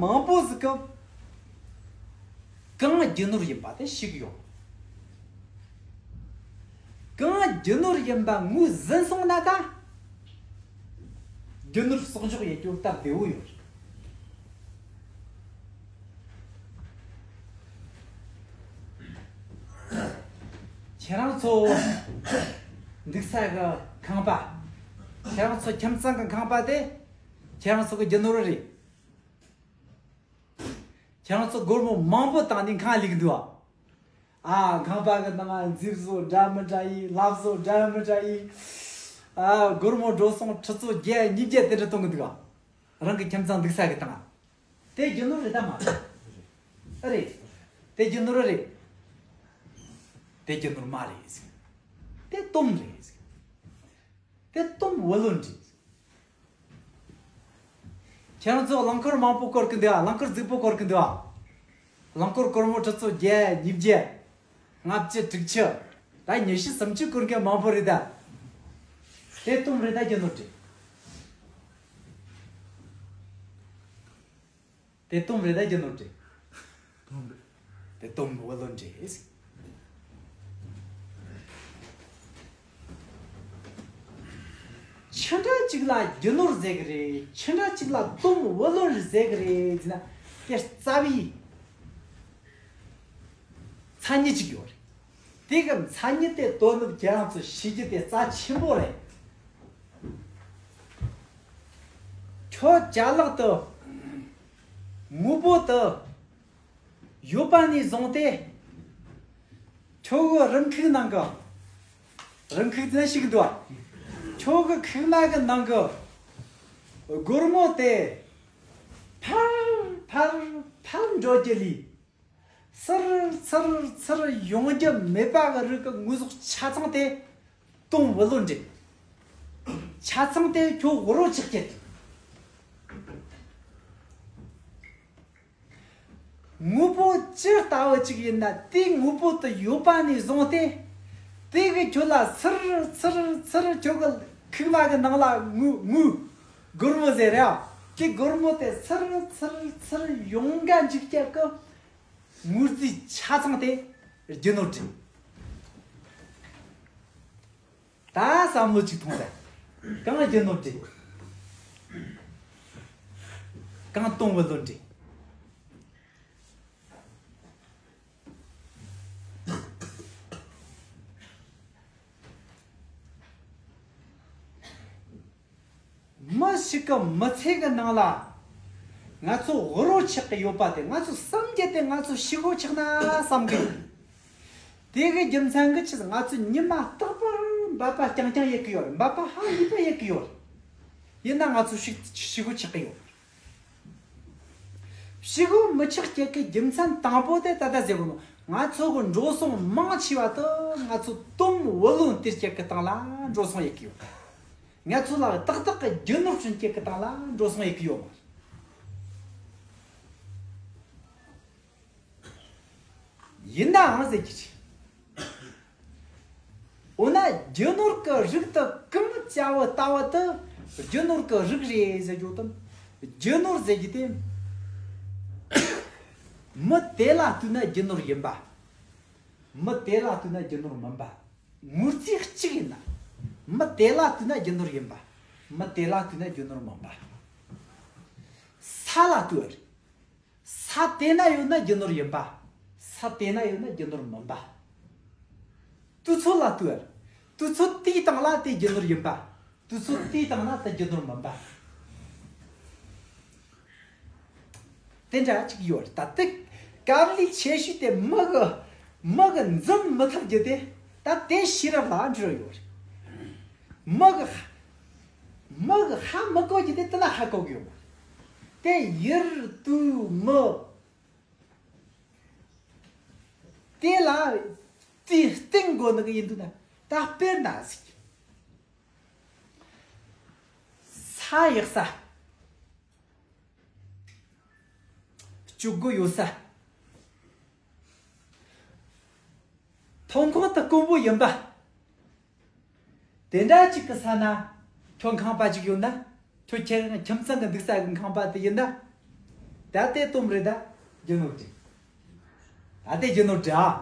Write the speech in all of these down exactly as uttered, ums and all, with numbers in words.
མང་པོ་ཟིག་གིས་གང་རྒྱུ་ནོར་ཡིན་པ་དེ་ཤེས་གི་ཡོད། གང་རྒྱུ་ནོར་ཡིན་པ་ངོས་ཟིན་སོང་ན་ད་རྒྱུ་ནོར་གསོག་འཇོག་ཡེད་རྒྱུ་སྟབས་བདེ་བོ་ཡོད། ཁྱེད་རང་ཚོ་འདུག་ས་གི་ཁང་པ། ཁྱེད་རང་ཚོ་ཁྱིམ་ཚང་གི་ཁང་པ་དེ་ཁྱེད་རང་ཚོ་གི་རྒྱུ་ནོར་རེད། ཁྱེད་རང་ཚོ་སྒོར་མོ་མང་པོ་བཏང་ནས་ཁང་ལས་ཀྱི་འདུག་ཨ། ཨ། ཁང་པ་གི་ནང་ང་རྫིབ་བཟོ་འདྲ་མི་འདྲ་ཡིན། ལྷ་བཟོ་འདྲ་མི་འདྲ་ཡིན། ཨ། སྒོར་མོ་འགྲོ་སོང་ཁྲི་ཚོ་བརྒྱད་ཉིས་བརྒྱ་དེ་འདྲ་གཏོང་གི་འདུག་ཨ། རང་གི་ཁྱིམ་ཚང་འདུག་ས་གི་སྟེང་ང་། དེ་རྒྱུ་ནོར་རེད་ད་མ་རེད། ཨ་རེད། དེ་རྒྱུ་ནོར་རེད། དེ་རྒྱུ་ནོར་མ་རེད་ཟེར། དེ་གཏོང་རེད་ཟེར། དེ་གཏོང་བུ་ལོན་རེད། ཁྱེད་རང་ཚོ་རླངས་འཁོར་མང་པོ་བསྐོར་གི་འདུག་ཨ། རླངས་འཁོར་རྫིག་པོ་བསྐོར་གི་འདུག་ཨ། རླངས་འཁོར་སྒོར་མོ་ཁྲི་ཚོ་བརྒྱད། ཉིས་བརྒྱ། ལྔ་བཅུ། དྲུག་ཅུ། ད་ཉི་ཤུ་སུམ་ཅུ་བསྐོར་མཁན་མང་པོ་རེད་ད། དེ་གཏོང་རེད་ད་རྒྱུ་ནོར་རེད། དེ་གཏོང་རེད་ད་རྒྱུ་ནོར་རེད། དེ་གཏོང་བུ་ལོན་རེད། ཆི་འདྲ་ཅིག་ལ་རྒྱུ་ནོར་ཟེར་གི་རེད། ཆི་འདྲ་ཅིག་ལ་གཏོང་བུ་ལོན་ཟེར་གི་རེད་ཟེར་ན། དེ་རྩ་བའི་མཚན་ཉིད་ཅིག་ཡོད་རེད། དེ་གི་མཚན་ཉིད་དེ་དོ་ནུབ་ཁྱེད་རང་ཚོ་ཤེས་རྒྱུ་དེ་རྩ་ཆེན་པོ་རེད། ཁྱོད་ཅ་ལག་དེ་དངོས་པོ་དེ་ཡོད་པ་ནས་བཟུང་སྟེ། ཁྱོད་གི་རུམ་ཁུག་ནང་གི། རུམ་ཁུག་ཟེར་ཞིག་འདུག་ཨ། ཁྱོད་གི་ཁུག་མ་གི་ནང་གི་སྒོར་མོ་དེ་འཕར་འཕར་འཕར་འགྲོ་རྒྱུ་ལས། ཚུར་ཚུར་ཚུར་ཡོང་རྒྱུ་མེད་པ་གི་རིགས་ཀྱི་དངོས་ཟོག་ཆ་ཚང་དེ་གཏོང་བུ་ལོན་རེད། ཆ་ཚང་དེ་ཁྱོད་དབུལ་བོ་ཆགས་རྒྱུ་རེད། དངོས་པོ་ཇི་ལྟ་བུ་ཅིག་ཡིན་ན་དེའི་དངོས་པོ་དེ་ཡོད་པ་ནས་བཟུང་སྟེ། དེ་གི་ཁྱོད་ལ་ཚུར་ཚུར་ཚུར་ཁྱོད་གི་ཁུག་མ་གི་ནང་ལ་དངུལ་དངུལ་སྒོར་མོ་ཟེར་ར། དེ་སྒོར་མོ་དེ་ཚུར་ཚུར་ཚུར་ཡོང་ག་འཇུག་རྒྱུ་གི་དངོས་རྫས་ཆ་ཚང་དེ་རྒྱུ་ནོར་རེད། ད་བསམ་བློ་ཅིག་ཐོངས་དང་། གང་རྒྱུ་ནོར་རེད། གང་གཏོང་བུ་ལོན་རེད། མི་ཞིག་གི་མི་ཚེ་གི་ནང་ལ་ང་ཚོ་དབུལ་བོ་ཆགས་ཀྱི་ཡོད་པ་དེ། ང་ཚོ་བསམ་རྒྱུ་དེ་ང་ཚོ་ཕྱུག་པོ་ཆགས་ན་བསམ་གི་ཡོད། དེ་གི་རྒྱུ་མཚན་གྱིས་ཆི་ཟེར། ང་ཚོ་ཉི་མ་རྟག་པར་འབད་པ་རྐྱང་རྐྱང་ཡེད་གི་ཡོད་རེད། འབད་པ་ཧ་ལས་པ་ཡེད་གི་ཡོད་རེད། ཡིན་ན་ང་ཚོ་ཕྱུག་ཕྱུག་པོ་ཆགས་གི་ཡོད། ཕྱུག་པོ་མི་ཆགས་རྒྱུ་གི་རྒྱུ་མཚན་དང་པོ་དེ་ད་ལྟ་ཟེར་གོ་ནོ། ང་ཚོ་གི་འགྲོ་སོང་མང་ཆེ་བ་དེ་ང་ཚོ་གཏོང་བུ་ལོན་སྟེར་རྒྱུ་གི་སྟེང་ལ་འགྲོ་སོང་ཡེད་གི་ཡོད། ང་ཚོ་ལ་ཏག་ཏག་གི་རྒྱུ་ནོར་བྱིན་རྒྱུ་གི་སྟེང་ལ་འགྲོ་སོང་ཡེད་གི་ཡོད་མ་རེད། ཡིན་ནའང་ཟེར་གྱི་རེད། འོ་ན་རྒྱུ་ནོར་གི་རིགས་དེ་གང་བྱ་བ་ལྟ་བུ་དེ་རྒྱུ་ནོར་གི་རིགས་རེད་ཟེར་རྒྱུ་དང་། རྒྱུ་ནོར་ཟེར་རྒྱུ་དེ་མི་དེ་ལ་ལྟོས་ན་རྒྱུ་ནོར་ཡིན་པ། མི་དེ་ལ་ལྟོས་ན་རྒྱུ་ནོར་མིན་པ། དངོས་རྫས་གཅིག་ཡིན་ན། མི་དེ་ལ་ལྟོས་ན་རྒྱུ་ནོར་ཡིན་པ། མི་དེ་ལ་ལྟོས་ན་རྒྱུ་ནོར་མིན་པ། ས་ལ་ལྟོས་རེད། ས་དེ་ན་ཡོད་ན་རྒྱུ་ནོར་ཡིན་པ། ས་དེ་ན་ཡོད་ན་རྒྱུ་ནོར་མིན་པ། དུས་ཚོད་ལ་ལྟོས་རེད། དུས་ཚོད་དེའི་སྟེང་ལ་དེ་རྒྱུ་ནོར་ཡིན་པ། དུས་ཚོད་དེའི་སྟེང་ལ་དེ་རྒྱུ་ནོར་མིན་པ། དེ་འདྲ་ཅིག་ཡོད་རེད། ད་དེ་དཀའ་ལས་ཆེ་ཤོས་དེ་མི་གི་མི་གི་འཛིན་མི་ཐུབ་རྒྱུ་དེ། ད་དེ་ཤེས་རབ་ལ་འབྲེལ་ཡོད་རེད། མི་གི་མི་གི་ཧ་མི་གོ་རྒྱུ་དེ་དེ་ལ་ཧ་གོ་གི་ཡོད་མ་རེད། དེ་ཡུལ་དུས་མི་དེ་ལ་དེ་སྟེང་དགོས་ནི་གི་ཡིན་དུས་ན། ད་དཔེར་ན་ཟིག་ས་ཡག་ས། སྤྱོད་སྒོ་ཡོད་ས། ཐོན་ཁུངས་དེ་དཀོན་པོ་ཡིན་པ། དེ་འདྲ་ཅིག་གི་ས་ན་ཁྱོད་ཁང་པ་ཅིག་ཡོད་ན། ཁྱོད་ཁྱེད་རང་ཁྱིམ་ཚང་གི་འདུག་ས་གི་ཁང་པ་དེ་ཡིན་ན། ད་དེ་དོམ་རེད། ད་རྒྱུ་ནོར་དྲི། ད་དེ་རྒྱུ་ནོར་དྲི་ཨ།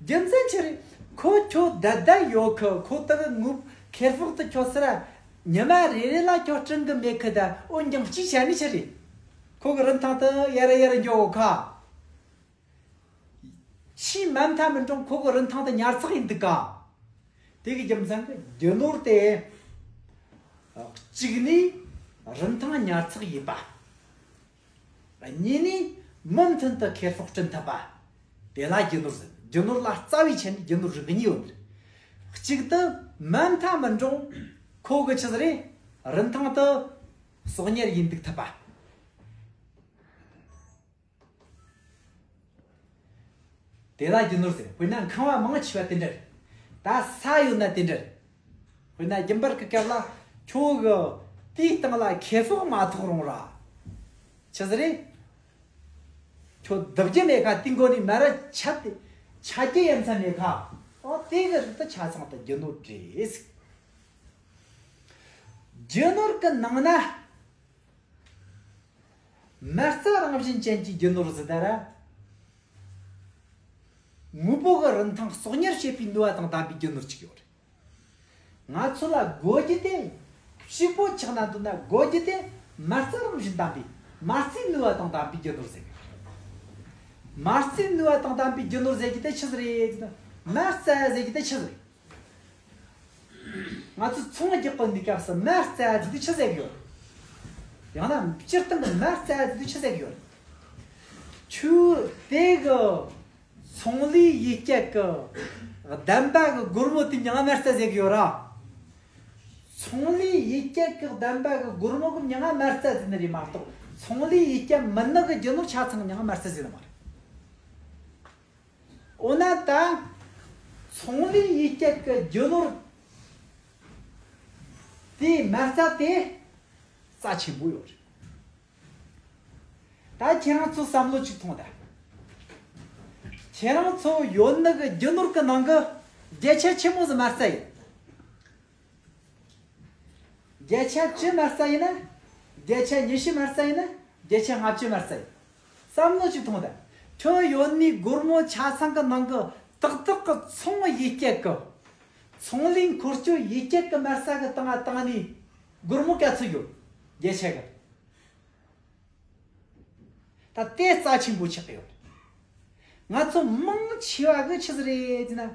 རྒྱུ་མཚན་ཆི་རེད། ཁོ་ཁྱོད་བདག་བདག་ཡོད་ཁི། ཁོ་དག་ངུ་ཁེར་ཕོག་ཏུ་ཁྱོད་སེར་ཉི་མ་རེ་རེ་ལ་ཁྱོད་སྤྲིན་གི་མེད་ཁི། ད་འོན་ཀྱང་གཅིག་བྱས་ནི་ཆི་རེད། ཁོ་གི་རིན་ཐང་དུ་ཡར་ཡར་འགྱོ་གོ་ཁ། ཆེས་མ་མཐའ་མི་འགྲོ་ཁོ་གི་རིན་ཐང་དུ་ཉར་ཚགས་ཡིན་འདུག་ག། དེ་གི་རྒྱུ་མཚན་གི་རྒྱུ་ནོར་དེ་གཅིག་ནས་རིན་ཐང་ཉར་ཚགས་ཡིན་པ། གཉིས་ནས་མུ་མཐུད་དུ་ཁེར་ཕོག་སྐྲུན་ཐུབ་པ། དེ་ལ་རྒྱུ་ནོར་ཟེར། རྒྱུ་ནོར་ལ་རྩ་བའི་ཆ་ནས་རྒྱུ་ནོར་རིགས་གཉིས་ཡོད། གཅིག་ཏུ་མ་མཐའ་མི་འགྲོ་ཁོ་གི་ཆི་ཟིག་རེད། རིན་ཐང་དུ་གསོག་ཉར་ཡིན་འདུག་ཐུབ་པ། དེ་ལ་རྒྱུ་ནོར་ཟེར། དཔེར་ན་ཁང་བ་མང་ཆེ་བ་དེ་འདྲ་རེད། ད་ས་ཡོད་ན་དེ་འདྲ་རེད། དཔེར་ན་རྒྱུན་པར་གྱི་སྐབས་ལ་ཁྱོད་གི་དེའི་སྟེང་ལ་ཁེ་ཕོག་མ་ཐོགས་རུང་ར། ཆི་ཟིག་རེད། ཁྱོད་བདག་རྒྱུ་མེད་ཁ། དེའི་མགོ་ནས་མར་ར་ཆད་དེ་ཆ་རྒྱུ་ཡ་མཚན་མེད་ཁ། ཨོ་དེ་གི་རིགས་དེ་ཆ་ཚང་དུ་རྒྱུ་ནོར་རེད། རྒྱུ་ནོར་གི་ནང་ན། མ་རྩ་རང་བཞིན་ཅན་གྱི་རྒྱུ་ནོར་ཟེར་ད་ར། དངོས་པོ་གི་རིན་ཐང་གསོག་ཉར་བྱེད་པའི་ནུས་པ་དང་ལྡན་པའི་རྒྱུ་ནོར་གཅིག་ཡོད་རེད། ང་ཚོ་ལ་དགོས་རྒྱུ་དེ། ཕྱུག་པོ་ཆགས་ན་འདོད་ན་དགོས་རྒྱུ་དེ་མ་རྩ་རང་བཞིན་ལྡན་པའི་མ་རྩའི་ནུས་པ་དང་ལྡན་པའི་རྒྱུ་ནོར་ཟེར་གི་ཡོད་རེད། མ་རྩའི་ནུས་པ་དང་ལྡན་པའི་རྒྱུ་ནོར་ཟེར་རྒྱུ་དེ་ཆི་ཟིག་རེད་ཟེར་ན། མ་རྩ་ཟེར་རྒྱུ་དེ་ཆི་ཟིག་རེད། ང་ཚོས་ཚོང་རྒྱག་པའི་འདི་སྐབས་སུ་མ་རྩ་ཟེར་དུས་ཆི་ཟེར་གི་ཡོད། ཡང་ན་སྤྱིར་བཏང་གི་མ་རྩ་ཟེར་དུས་ཆི་ཟེར་གི་ཡོད། ཁྱོད་དེ་གི་ཚོང་ལས་ཡུལ་སྐྱེད་གི་གདམས་པ་གི་སྒོར་མོ་དེ་མྱིང་ང་མ་རྩ་ཟེར་གི་ཡོད་ར། ཚོང་ལས་ཡུལ་སྐྱེད་གི་གདམས་པ་གི་སྒོར་མོ་གི་མྱིང་ང་མ་རྩ་ཟེར་ནི་རེད་མ་གཏོགས། ཚོང་ལས་ཡུལ་སྐྱེད་མི་ནག་གི་རྒྱུ་ནོར་ཆ་ཚང་མྱིང་ང་མ་རྩ་ཟེར་ནི་མ་རེད། འོ་ན་ད། ཚོང་ལས་ཡུལ་སྐྱེད་ཀྱི་རྒྱུ་ནོར་དེའི་མ་རྩ་དེ་རྩ་ཆེན་པོ་ཡོད་རེད། ད་ཁྱེད་རང་ཚོ་བསམ་བློ་ཅིག་ཐོངས་དང་། ཁྱེད་རང་ཚོ་ཡོད་ནི་གི་རྒྱུ་ནོར་གི་ནང་གི་བརྒྱ་ཆ་ཆི་མོ་ཟིག་མ་རྩ་ཡིན། བརྒྱ་ཆ་བཅུ་མ་རྩ་ཡིན་ན། བརྒྱ་ཆ་ཉི་ཤུ་མ་རྩ་ཡིན་ན། བརྒྱ་ཆ་ལྔ་བཅུ་མ་རྩ་ཡིན། བསམ་བློ་ཅིག་ཐོངས་དང་། ཁྱོད་ཡོད་ནི་སྒོར་མོ་ཆ་ཚང་གི་ནང་གི་ཏག་ཏག་གི་ཚོང་ཡུལ་སྐྱེད་གི། ཚོང་ལས་འཁོར་སྐྱོད་ཡུལ་སྐྱེད་གི་མ་རྩ་གི་སྟེང་ང་བཏང་ནི་སྒོར་མོ་ག་ཚོད་ཡོད། བརྒྱ་ཆ་གི། ད་དེ་རྩ་ཆེན་པོ་ཆགས་ཀྱི་ཡོད་རེད། ང་ཚོ་མང་ཆེ་བ་གི་ཆི་ཟིག་རེད་ཟེར་ན།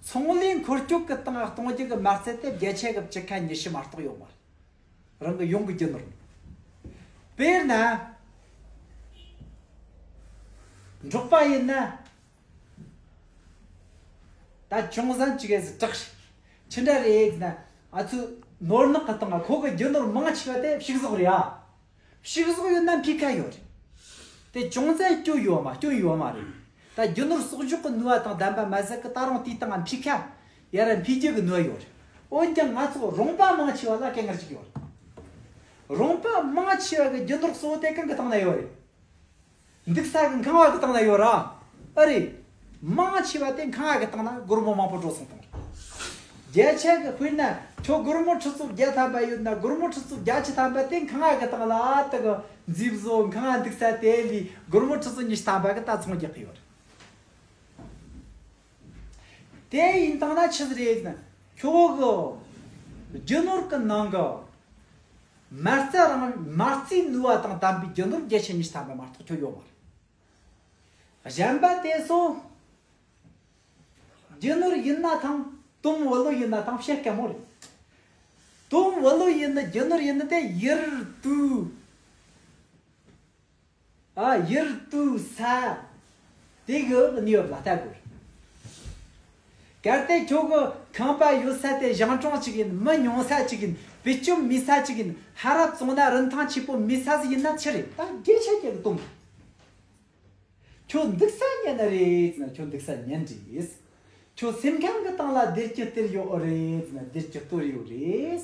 ཚོང་ལས་འཁོར་སྐྱོད་ཀྱི་སྟེང་གཏོང་རྒྱུ་གི་མ་རྩ་དེ་བརྒྱ་ཆ་གི་བཅུ་ཁ་ཉི་ཤུ་མ་གཏོགས་ཡོད་མ་རེད། རང་གི་ཡོང་གི་རྒྱུ་ནོར། དཔེར་ན། འབྲོག་པ་ཡིན་ན། ད་ཅུང་ཟད་ཅིག་གས་སུ་དྲག་ཤི། ཆི་འདྲ་རེད་ཟེར་ན། ང་ཚོའི་ནོར་ནག་གི་སྟེང་ང་ཁོ་གི་རྒྱུ་ནོར་མང་ཆེ་བ་དེ་ཕྱུགས་ཟོག་རེད་ཨ། ཕྱུགས་ཟོག་ཡོད་ན་འཕེལ་ཁ་ཡོད་རེད། དེ་ཅུང་ཟད་སྐྱོན་ཡོད་མ་སྐྱོན་ཡོད་མ་རེད། ད་རྒྱུ་ནོར་གསོག་འཇོག་གི་ནུས་པ་དང་ལྡན་པ་མ་ཟད་ཀི་ད་རུང་དེའི་སྟེང་ང་འཕེལ་ཁ་ཡར་འཕེལ་རྒྱུ་གི་ནུས་པ་ཡོད་རེད། འོན་ཀྱང་ང་ཚོ་རོང་པ་མང་ཆེ་བ་ལ་དཀའ་ངལ་ཞིག་ཡོད་རེད། རོང་པ་མང་ཆེ་བ་གི་རྒྱུ་ནོར་གཙོ་བོ་དེ་གང་གི་སྟེང་ན་ཡོད་རེད། འདུག་ས་གི་ཁང་བ་གི་སྟེང་ན་ཡོད་ར། ཨ་རེད། མང་ཆེ་བ་དེ་ཁང་བ་གི་སྟེང་ན་སྒོར་མོ་མང་པོ་འགྲོ་སོང་དང་། བརྒྱ་ཆ་གི་དཔེར་ན་ཁྱོད་སྒོར་མོ་ཁྲི་ཚོ་བརྒྱ་ཐམ་པ་ཡོད་ན་སྒོར་མོ་ཁྲི་ཚོ་བརྒྱད་ཅུ་ཐམ་པ་དེ་ཁང་བ་གི་སྟེང་ལ་ཨ་ཏི་གི་མཛེས་བཟོ་ཁང་བ་འདུག་ས་དེ་ལས་སྒོར་མོ་ཁྲི་ཚོ་ཉི་ཤུ་ཐམ་པ་གི་ད་ཚོང་རྒྱག་གི་ཡོད་རེད། དེ་ཡིན་དང་ན་ཆི་ཟིག་རེད་ན། ཁྱོད་གི་རྒྱུ་ནོར་གི་ནང་གི་མ་རྩ་རང་མ་རྩའི་ནུས་པ་དང་ལྡན་པའི་རྒྱུ་ནོར་བརྒྱ་ཆ་ཉི་ཤུ་ཐམ་པ་མ་གཏོགས་ཁྱོད་ཡོད་མ་རེད། གཞན་པ་དེ་ཚོ་རྒྱུ་ནོར་ཡིན་ན་ཐང་དུམ་བུ་ལོ་ཡིན་ན་ཐང་བཤད་དཀའ་མོ་རེད། དུམ་བུ་ལོ་ཡིན་ན་རྒྱུ་ནོར་ཡིན་ན་དེ་ཡུལ་དུས། ཨ། ཡུལ་དུས་ས། དེ་གི་གནས་བབ་ལ་ལྟ་དགོས། གལ་ཏེ་ཁྱོད་གི་ཁང་པ་ཡོད་ས་དེ་ཞིང་གྲོང་ཅིག་ཡིན། མི་ཉུང་ས་ཅིག་ཡིན། བེད་སྤྱོད་མེད་ས་ཅིག་ཡིན། ཧ་ར་བཙོང་ན་རིན་ཐང་ཆེ་པོ་མེད་ས་ཟིག་ཡིན་ན་ཆི་རེད། ད་བརྒྱ་ཆ་བརྒྱ་གི་དུམ། ཁྱོད་འདུག་ས་ཉན་ནི་རེད་ཟེར་ན་ཁྱོད་འདུག་ས་ཉན་རེད། ཁྱོད་སེམས་ཁམས་གི་སྟེང་ལ་བདེ་སྐྱིད་སྟེར་ཡོད་རེད་ཟེར་ན་བདེ་སྐྱིད་སྟེར་ཡོད་རེད།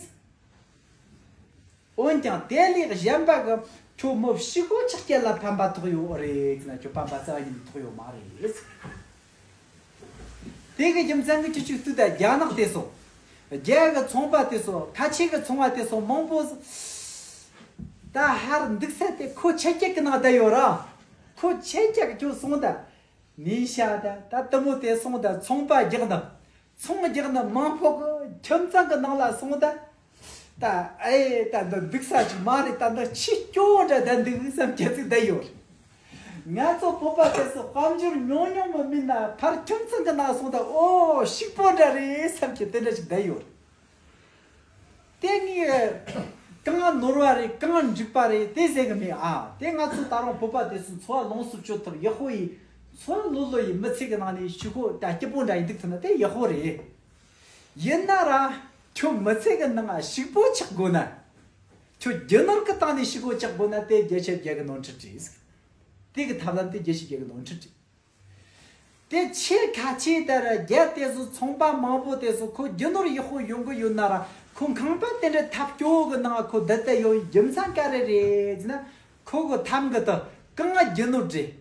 འོན་ཀྱང་དེ་ལས་གཞན་པ་གི་ཁྱོད་མི་ཕྱུག་པོ་ཆགས་རྒྱུ་ལ་ཕན་པ་ཐོགས་ཡོད་རེད་ཟེར་ན་ཁྱོད་ཕན་པ་རྩ་བ་ཉིད་ནས་ཐོགས་ཡོད་མ་རེད། དེ་གི་རྒྱུ་མཚན་གི་ཁྱོད་ཅིག་ལྟོས་དང་རྒྱ་ནག་དེ་སོགས། རྒྱ་གི་ཚོང་པ་དེ་སོགས། ཁ་ཆེ་གི་ཚོང་པ་དེ་སོགས་མང་པོ་ཟིག་ད་ཧར་འདུག་ས་དེ་ཁོ་ཆེ་ཀྱག་གི་ནང་བསྡད་ཡོད་ར། ཁོ་ཆེ་ཀྱག་ཁྱོད་སོང་ད། མི་ཤ་ད་ད་དུ་མོ་དེ་སོང་ད་ཚོང་པ་རྒྱག་ན། ཚོང་རྒྱག་ན་མང་པོ་གི་ཁྱིམ་ཚང་གི་ནང་ལ་སོང་ད། ད་ཨེ་ད་འདི་འདུག་ས་ཅིག་མ་རེད། ད་འདི་ཕྱི་སྐྱོ་འདྲ་ད་འདུག་བསམ་གྱི་ཚིག་བསྡད་ཡོད་རེད། ང་ཚོ་བོད་པ་དེ་ཚོ་དཔལ་འབྱོར་ཉུང་ཉུང་མ་མིན་ན་ཕར་ཁྱིམ་ཚང་གི་ནང་སོང་ད་ཨོ་ཕྱུག་པོ་འདྲ་རེད་བསམ་གྱི་དེ་འདྲ་ཞིག་བསྡད་ཡོད་རེད། དེ་ངས་གང་ནོར་བ་རེད་གང་འཇིག་པ་རེད་དེ་ཟེར་གི་མེད་ཨ། དེ་ང་ཚོ་ད་རུང་བོད་པ་དེ་ཚོ་འཚོ་བ་ལོངས་སུ་སྤྱོད་ཐུབ་ཡག་པོ་ཡིན། འཚོ་བ་ལོ་ལོ་ཡིན་མི་ཚེ་གི་ནང་ནས་ཕྱུག་པོ་དང་སྐྱིད་པོ་འདྲ་ཡིན་འདུག་ཐུབ་ན་དེ་ཡག་པོ་རེད། ཡིན་ན་ར་ཁྱོད་མི་ཚེ་གི་ནང་ཕྱུག་པོ་ཆགས་དགོས་ན། ཁྱོད་རྒྱུ་ནོར་གི་སྟེང་ནས་ཕྱུག་པོ་ཆགས་དགོས་ན་དེ་བརྒྱ་ཆ་བརྒྱ་གི་ནོར་འཁྲུལ་རེད། དེ་གི་ཐབས་ལམ་དེ་བརྒྱ་ཆ་བརྒྱ་གི་ནོར་འཁྲུལ་རེད། དེ་ཆེ་ཁ་ཆེ་ལྟར་རྒྱ་དེ་ཚོ་ཚོང་པ་མང་པོ་དེ་ཚོ་ཁོ་རྒྱུ་ནོར་ཡག་པོ་ཡོང་གི་ཡོད་ན་ར་ཁོ་ཁང་པ་དེ་འདྲ་ཐབས་སྐྱོ་གི་ནང་ཁོ་བསྡད་དེ་ཡོད་རྒྱུ་མཚན་ག་རེ་རེད་ཟེར་ན། ཁོ་གི་ཐམ་གི་དུ་གང་རྒྱུ་ནོར་རེད།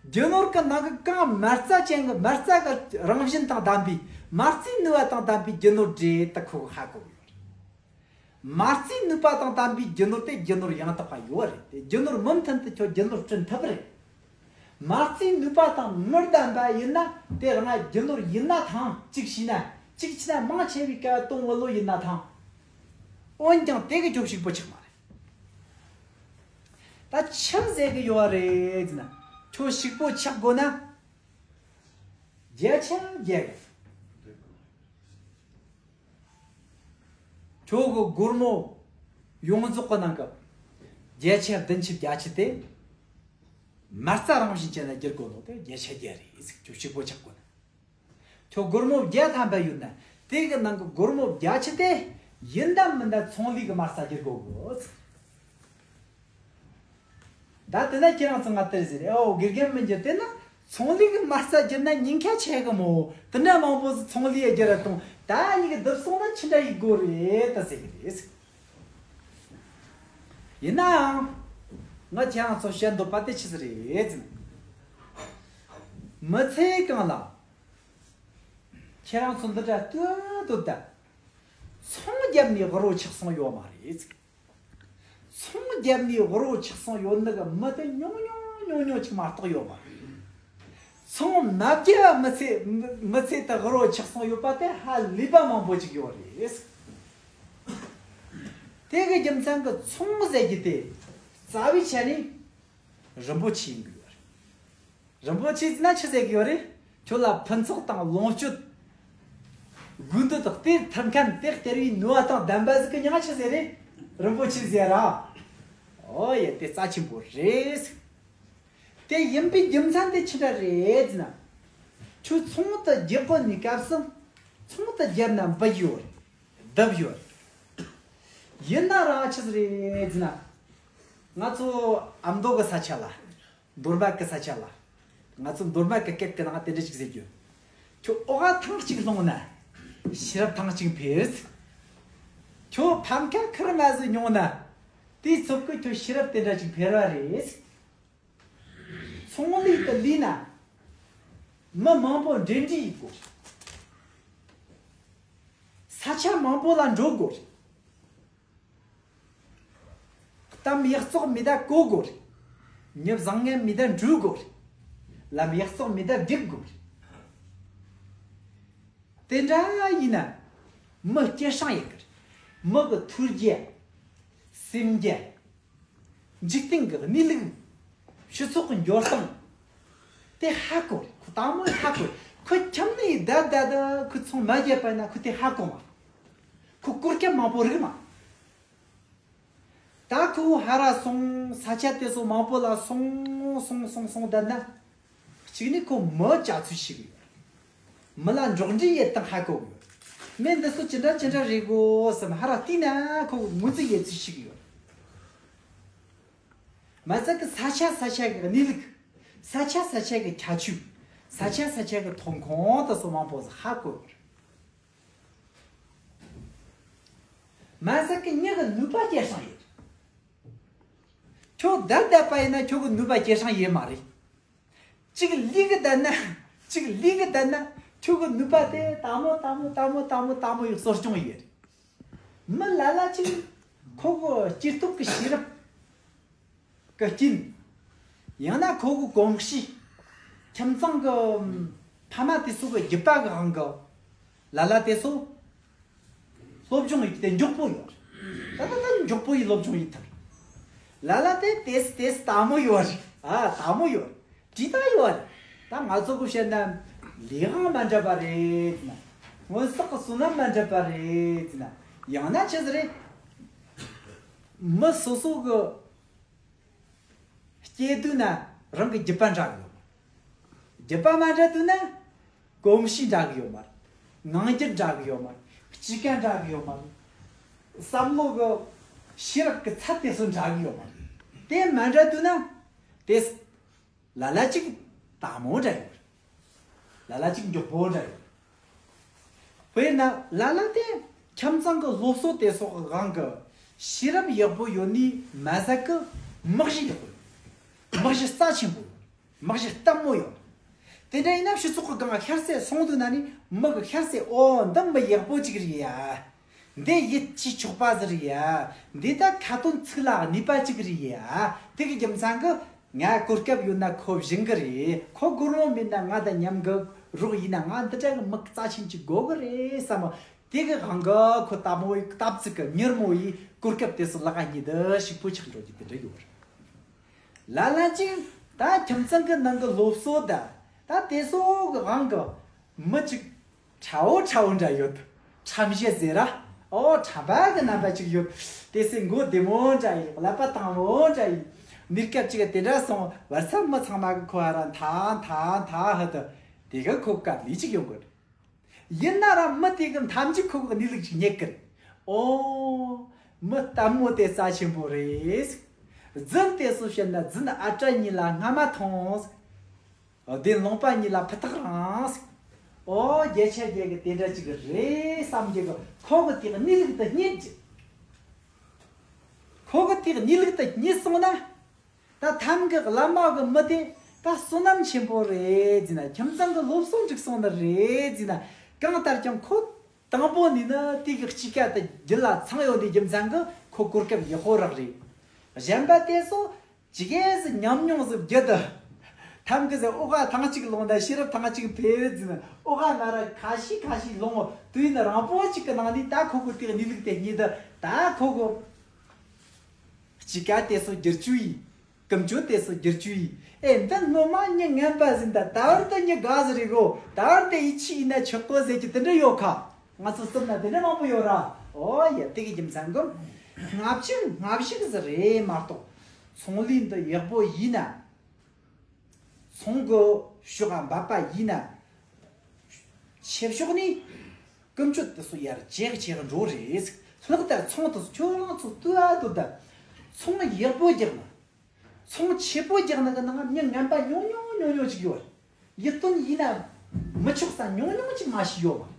རྒྱུ་ནོར་གི་ནང་གི་གང་མ་རྩ་ཅན་གི་མ་རྩ་གི་རང་བཞིན་དང་ལྡན་པའི་མ་རྩའི་ནུས་པ་དང་ལྡན་པའི་རྒྱུ་ནོར་རེད་ད་ཁོ་གི་ཧ་གོ་གི་ཡོད་རེད། མ་རྩའི་ནུས་པ་དང་ལྡན་པའི་རྒྱུ་ནོར་དེ་རྒྱུ་ནོར་ཡང་དག་པ་ཡོད་རེད་དེ་རྒྱུ་ནོར་མུ་མཐུད་དུ་ཁྱོད་རྒྱུ་ནོར་བསྐྲུན་ཐུབ་རེད། མ་རྩའི་ནུས་པ་དང་མི་ལྡན་པ་ཡིན་ན་དེ་རང་རྒྱུ་ནོར་ཡིན་ན་ཐང་གཅིག་བྱས་ན་གཅིག་བྱས་ན་མང་ཆེ་བའི་སྐལ་བ་སྟོང་བུ་ལོ་ཡིན་ན་ཐང་། འོན་ཀྱང་དེ་གི་ཁྱོད་ཕྱུག་པོ་ཆགས་མ་རེད། ད་ཆི་ཟེར་གི་ཡོད་རེད་ཟེར་ན་ཁྱོད་ཕྱུག་པོ་ཆགས་དགོས་ན་བརྒྱ་ཆ་བརྒྱ་གི་ཁྱོད་གི་སྒོར་མོ་ཡོངས་རྫོགས་གི་ནང་གི་བརྒྱ་ཆ་བདུན་ཅུ་བརྒྱད་ཅུ་དེ་མ་རྩ་རང་བཞིན་ཅན་ལ་བསྒྱུར་དགོས་ནོ་དེ་བརྒྱ་ཆ་བརྒྱ་རེད་ཟེར། ཁྱོད་ཕྱུག་པོ་ཆགས་དགོས་ན། ཁྱོད་སྒོར་མོ་བརྒྱ་ཐམ་པ་ཡོད་ན་དེ་གི་ནང་གི་སྒོར་མོ་བརྒྱད་ཅུ་དེ་ཡིན་ད་མིན་ད་ཚོང་ལས་གི་མ་རྩ་བསྒྱུར་དགོས་གོ། ད་དེ་ན་ཁྱེད་རང་ཚོ་ང་ལྟར་ཟེར་ཨོ་དགེ་རྒན་མི་འགྱུར་དེ་ན་ཚོང་ལས་གི་མ་རྩ་བསྒྱུར་ན་ཉེན་ཁ་ཆེ་གི་མོ། དེ་འདྲ་མང་པོ་ཚོང་ལས་བསྒྱུར་ར་གཏོང་ད་ཉིད་ཀྱི་བསྡུ་སོང་ན་ཆི་འདྲ་ཡི་དགོས་རེད་ད་ཟེར་གི་རེད། ཡིན་ནའང་ང་ཁྱེད་རང་ཚོ་བཤད་འདོད་པ་དེ་ཆི་ཟིག་རེད་ཟེར་ན། མི་ཚེ་གང་ལ་ཁྱེད་རང་ཚོ་འདི་འདྲ་ལྟོས་འདོད་ད། ཚོང་བརྒྱབ་ནས་དབུལ་བོ་ཆགས་སོང་ཡོད་མ་རེད། ཚོང་བརྒྱབ་ནས་དབུལ་བོ་ཆགས་སོང་ཡོད་ནི་གི་མི་དེ་ཉུང་ཉུང་ཉུང་ཉུང་ཅིག་མ་གཏོགས་ཡོད་མ་རེད། ཚོང་མ་བརྒྱབ་མི་ཚེ་མི་ཚེ་དེ་དབུལ་བོ་ཆགས་སོང་ཡོད་པ་དེ་ཧ་ལས་པ་མང་པོ་ཅིག་ཡོད་རེད། དེ་གི་རྒྱུ་མཚན་གི་ཚོང་ཟེར་རྒྱུ་དེ་རྩ་བའི་ཆ་ནས་རིན་པོ་ཆེ་ཡིན་གི་ཡོད་རེད། རིན་པོ་ཆེ་ཟེར་ན་ཆི་ཟེར་གི་ཡོད་རེད། ཁྱོད་ལ་ཕུན་ཚོགས་དང་ལོངས་སྤྱོད། དགོས་འདོད་དང་དེར་ཐུག་མཁན་དེ་སྟེར་བའི་ནུས་པ་དང་ལྡན་པ་ཟིག་གི་མྱིང་ང་ཆི་ཟེར་རེད། རིན་པོ་ཆེ་ཟེར་ར། ཨོ་ཡ་དེ་རྩ་ཆེན་པོ་རེད། དེ་ཡིན་པའི་རྒྱུ་མཚན་དེ་ཆི་འདྲ་རེད་ཟེར་ན། ཁྱོད་ཚོང་དུ་རྒྱག་གོ་ནི་སྐབས་སུ་ཚོང་དུ་བརྒྱབ་ན་འབུད་ཡོད་རེད། བརྡབ་ཡོད་རེད། ཡིན་ན་རང་ཆི་ཟིག་རེད་ཟེར་ན། ང་ཚོ་ཨ་མདོ་གི་ས་ཆ་ལ། འདོར་མ་གི་ས་ཆ་ལ། ང་ཚོ་འདོར་མ་གི་སྐད་གི་ནང་དེ་འདྲ་ཞིག་ཟེར་རྒྱུ། ཁྱོད་ཨོ་ག་ཐང་གཅིག་ལྷུང་ན། ཤེས་རབ་ཐང་གཅིག་འཕེལ། ཁྱོད་ཕམ་ཁ་ཁུར་མ་ཟིག་མྱོང་ན། དེའི་ཚབ་ཀྱིས་ཁྱོད་ཤེས་རབ་དེ་འདྲ་ཞིག་འཕེལ་བ་རེད། ཚོང་ལས་དེ་ལས་ན། མི་མང་པོ་འབྲེལ་འདྲིས་ཡེད་དགོས། ས་ཆ་མང་པོ་ལ་འགྲོ་དགོས་རེད། གཏམ་ཡག་བཙོག་མི་ད་གོ་དགོས་རེད། མྱི་བཟང་ངན་མི་ད་འགྲོ་དགོས་རེད། ལམ་ཡག་བཙོག་མི་ད་སྒྲིག་དགོས་རེད། དེ་འདྲ་ཡིན་ན། མི་སྐྱེད་སྲིང་ཡེད་གི་རེད། མི་གི་ཐོས་རྒྱ། སེམས་རྒྱ། འཇིག་རྟེན་གི་གནས་ལུགས། སྤྱི་ཚོགས་ཀྱི་འགྱུར་སྟངས། དེ་ཧ་གོ་རེད། ཁོ་དང་མོ་ཧ་གོ་རེད། ཁོ་ཁྱིམ་ནས་བསྡད་བསྡད་དུ་ཁོ་ཚོང་མ་བརྒྱབ་པ་ན་ཁོ་དེ་ཧ་གོ་མ་རེད། ཁོ་སྐོར་སྐྱབས་མང་པོ་རིག་མ་རེད། ད་ཁོ་ཧ་ར་སོང་ས་ཆ་དེ་ཚོ་མང་པོ་ལ་སོང་སོང་སོང་སོང་བསྡད་ན། གཅིག་ནི་ཁོ་མི་བྱ་ཚུལ་ཤེས་གི་ཡོད། མི་ལ་འགྲོགས་འདྲིས་ཡེད་སྟངས་ཧ་གོ་གི་ཡོད། མི་འདི་ཚོ་ཅི་འདྲ་ཅི་འདྲ་རེད་གོ་བསམ་ཧ་ར་བལྟས་ན་ཁོ་ངོས་འཛིན་ཡེད་ཚུལ་ཤེས་གི་ཡོད། མ་ཟད་ཀྱི་ས་ཆ་ས་ཆ་གི་གནས་ལུགས། ས་ཆ་ས་ཆ་གི་ཁྱད་ཆོས། ས་ཆ་ས་ཆ་གི་ཐོན་ཁུངས་དེ་ཚོ་མང་པོ་ཟིག་ཧ་གོ་གི་ཡོད། མ་ཟད་ཀྱི་མྱི་གི་ནུས་པ་སྐྱེད་སྲིང་ཡེད། ཁྱོད་བསྡད་བསྡད་པ་ཡིན་ན་ཁྱོད་ཀྱི་ནུས་པ་སྐྱེད་སྲིང་ཡེད་མ་རེད། གཅིག་ལས་གི་བསྡད་ན། གཅིག་ལས་གི་བསྡད་ན་ཁྱོད་ཀྱི་ནུས་པ་དེ་དལ་མོ་དལ་མོ་དལ་མོ་དལ་མོ་དལ་མོ་ཡི་གསོ་སྐྱོང་ཡེད་རེད། མི་ལ་ལ་ཅིག་ཁོ་གི་སྐྱེ་སྟོབས་ཀྱི་ཤེས་རབ། གི་རྐྱེན། ཡང་ན་ཁོ་གི་གོམས་གཤིས། ཁྱིམ་ཚང་གི་ཕ་མ་དེ་ཚོ་གི་རྒྱུད་པ་གི་དབང་གིས། ལ་ལ་དེ་ཚོ་སློབ་སྦྱོང་ཡེད་དེ་མགྱོགས་པོ་ཡོད་རེད། ད་ད་ད་མགྱོགས་པོ་ཡིས་སློབ་སྦྱོང་ཡེད་ཐུབ་རེད། ལ་ལ་དེ་དེས་དེས་དལ་མོ་ཡོད་རེད། ཨ་དལ་མོ་ཡོད་རེད། བྲིས་ད་ཡོད་རེད། ད་ང་ཚོ་གི་བཤད་ན་ལས་དབང་མ་འདྲ་བ་རེད་ཟེར་ན། སྔོན་བསགས་ཀྱི་བསོད་ནམས་མ་འདྲ་བ་རེད་ཟེར་ན། ཡང་ན་ཆི་ཟིག་རེད། མི་སོ་སོ་གི་སྐྱེས་དུས་ན་རང་གི་རྒྱུད་པ་འདྲ་གི་ཡོད་མ་རེད། རྒྱུད་པ་མ་འདྲ་དུས་ན་གོམས་གཤིས་འདྲ་གི་ཡོད་མ་རེད། ངང་རྒྱུད་འདྲ་གི་ཡོད་མ་རེད། སྐྱེས་ཀ་འདྲ་གི་ཡོད་མ་རེད། བསམ་བློ་གི་ཤེས་རབ་ཀྱི་ཚད་དེ་ཚོ་འདྲ་གི་ཡོད་མ་རེད། དེ་མ་འདྲ་དུས་ན་དེ་ལ་ལ་ཅིག་དལ་མོ་འདྲ་ཡོད་རེད། ལ་ལ་ཅིག་མགྱོགས་པོ་འདྲ་ཡོད་རེད། དཔེར་ན་ལ་ལ་དེ་ཁྱིམ་ཚང་གི་སློབ་གསོ་དེ་སོགས་ཀྱི་དབང་གིས་ཤེས་རབ་ཡག་པོ་ཡོད་ནི་མ་ཟད་ཀི་མི་གཤིས་ཡག་པོ་ཡོད། མི་གཤིས་རྩ་ཆེན་པོ་ཡོད། མི་གཤིས་ལྟད་མོ་ཡོད། དེ་འདྲ་ཡིན་ན་སྤྱི་ཚོགས་ཀྱི་སྒང་ཤར་ཚད་སོང་དུས་ན་ནི་མི་གི་ཤར་ཚད་ཨོ་འདི་མི་ཡག་པོ་ཅིག་རེད་ཡ། འདི་ཡིད་ཆེས་ཆོག་པ་ཟིག་རེད་ཡ། འདི་ད་ཁ་དོན་ཚིག་ལ་གནས་པ་ཅིག་རེད་ཡ། དེ་གི་རྒྱུ་མཚན་གི་ང་གོ་སྐབས་ཡོད་ན་ཁོ་བཞེངས་གི་རེད། ཁོ་སྒོར་མོ་མེད་ན་ང་དང་མཉམ་གི་རོགས་ཡིན་ན་ང་འདི་འདྲ་གི་མི་རྩ་ཆེན་ཅིག་དགོས་གི་རེད་བསམ་མོ། དེ་གི་དབང་གི་ཁོ་ལྟད་མོ་ཡི་སྟབས་ཚིག་གི་མྱུར་མོ་ཡི་གོ་སྐབས་དེ་ཚོ་ལག་ག་རྙེད་དུ་ཞིག་པོ་ཆགས་འགྲོ་རྒྱུ་དེ་འདྲ་ཡོད་རེད། ལ་ལ་ཅིག་ད་ཁྱིམ་ཚང་གི་ནང་གི་སློབ་གསོ་ད་ད་དེ་ཚོ་གི་དབང་གི་མི་ཅིག་ཁྲ་བོ་ཁྲ་བོ་འདྲ་ཡོད། ཁྲམ་ཞེ་ཟེར་ར། ཨོ་ཁྲམ་པ་གི་རྣམ་པ་ཅིག་ཡོད། དེ་སེ་མགོ་བདེ་མོ་འདྲ་ཡིན། ཀླད་པ་དྭངས་མོ་འདྲ་ཡིན། གནས་སྐབས་ཅིག་དེ་འདྲ་སོང་བར་མཚམས་མི་ཚང་མ་གི་ཁོ་ཧ་ར་མཐའ་མཐའ་མཐའ་ཧ་དུ་དེ་གི་ཁོ་དཀའ་ལས་ཅིག་ཡོང་གི་རེད། ཡིན་ན་ར་མི་དེ་གི་ཐམས་ཅད་ཁོ་གི་གནས་ལུགས་ཅིག་རྙེད་གི་རེད། ཨོ། མི་ལྟད་མོ་དེ་རྩ་ཆེན་པོ་རེད། རྫུན་དེ་སུ་བཤད་ན་རྫུན་ཨ་བྲ་གཉིས་ལ་རྔ་མ་ཐོངས། བདེན་ལུང་པ་གཉིས་ལ་ཕུ་ཐག་རིང་། ཨོ་བརྒྱད་ཆ་བརྒྱད་ཀྱི་དེ་འདྲ་ཅིག་རེད་བསམ་གྱི་གི་ཁོ་གི་དེ་གི་གནས་ལུགས་དེ་རྙེད་ཀྱི། ཁོ་གི་དེ་གི་གནས་ལུགས་དེ་རྙེད་སོང་ན། ད་ཐམ་གི་བླ་མ་གི་མི་དེ་ད་བསོད་ནམས་ཆེན་པོ་རེད་ཟེར་ན། ཁྱིམ་ཚང་གི་སློབ་གསོ་འགྲིག་སོང་ནི་རེད་ཟེར་ན། གང་ལྟར་ཀྱང་ཁོ་དང་པོ་ནས་ནི་དེ་གི་གཅིག་ཀ་དེ་རྒྱུད་ལ་ཚང་ཡོད་ནི་རྒྱུ་མཚན་གི་ཁོ་གོ་སྐབས་ཡག་པོ་རག་རེད། གཞན་པ་དེ་ཚོ་ཇི་གེ་ཟིག་ཉམས་མྱོང་ཟིག་བརྒྱུད་དུ། ཐམ་གི་ཟེར་ཨོ་ཁ་ཐང་གཅིག་ལོངས་ད་ཤེས་རབ་ཐང་གཅིག་འཕེལ་ཟེར་ན། ཨོ་ཁ་ང་ར་ཁ་ཤས་ཁ་ཤས་ལོངས་དུས་ཡིན་རང་པོ་གཅིག་གི་ནང་ནས་ད་ཁོ་གོ་དེ་གི་གནས་ལུགས་དེ་རྙེད་དུ། ད་ཁོ་གོ་གཅིག་ཀ་དེ་ཚོ་བསྒྱུར་བཅོས་ཡིན། ཀུན་སྤྱོད་དེ་ཚོ་བསྒྱུར་བཅོས་ཡིན། ཨེ་འདི་སྔོན་མ་མྱི་ངན་པ་ཟིན། ད་ད་བར་དུ་མྱི་དགའ་ཟིག་རེད་གོ། ད་བར་དུ་ཡིད་ཆེས་ཡིན་ན་ཆོག་གོ་ཟེར་གྱི་དེ་འདྲ་ཡོད་ཁ། ང་ཚོ་རྩིབ་ན་དེ་འདྲ་མང་པོ་ཡོད་ར། ཨོ་ཡ་དེ་གི་རྒྱུ་མཚན་གི་སྔ་ཕྱིར་སྔ་ཕྱིར་ཟིག་རེད་མ་གཏོགས། ཚོང་ལས་འདི་ཡག་པོ་ཡིན་ན། ཚོང་གི་ཕྱོགས་འབབ་པ་ཡིན་ན། ཆེ་ཕྱོགས་ནས་ཀུན་སྤྱོད་དེ་ཚོ་ཡར་ཇེ་ཆེར་འགྲོ་རེད། ལྷག་ཏུ་ཚོང་དེ་ཚོ་ཁྱོད་རང་ཚོ་ལྟོས་ཨ་ལྟོས་ད། ཚོང་ཡག་པོ་རྒྱག་ན། ཚོང་ཆེ་པོ་རྒྱག་ན་གི་ནང་མྱི་ངན་པ་ཉུང་ཉུང་ཉུང་ཉུང་ཅིག་ཡོད། ཡིད་རྟོན་ཡིན་ན་མི་ཆོག་ས་ཉུང་ཉུང་ཅིག་མ་ཤི་ཡོད་མ་རེད།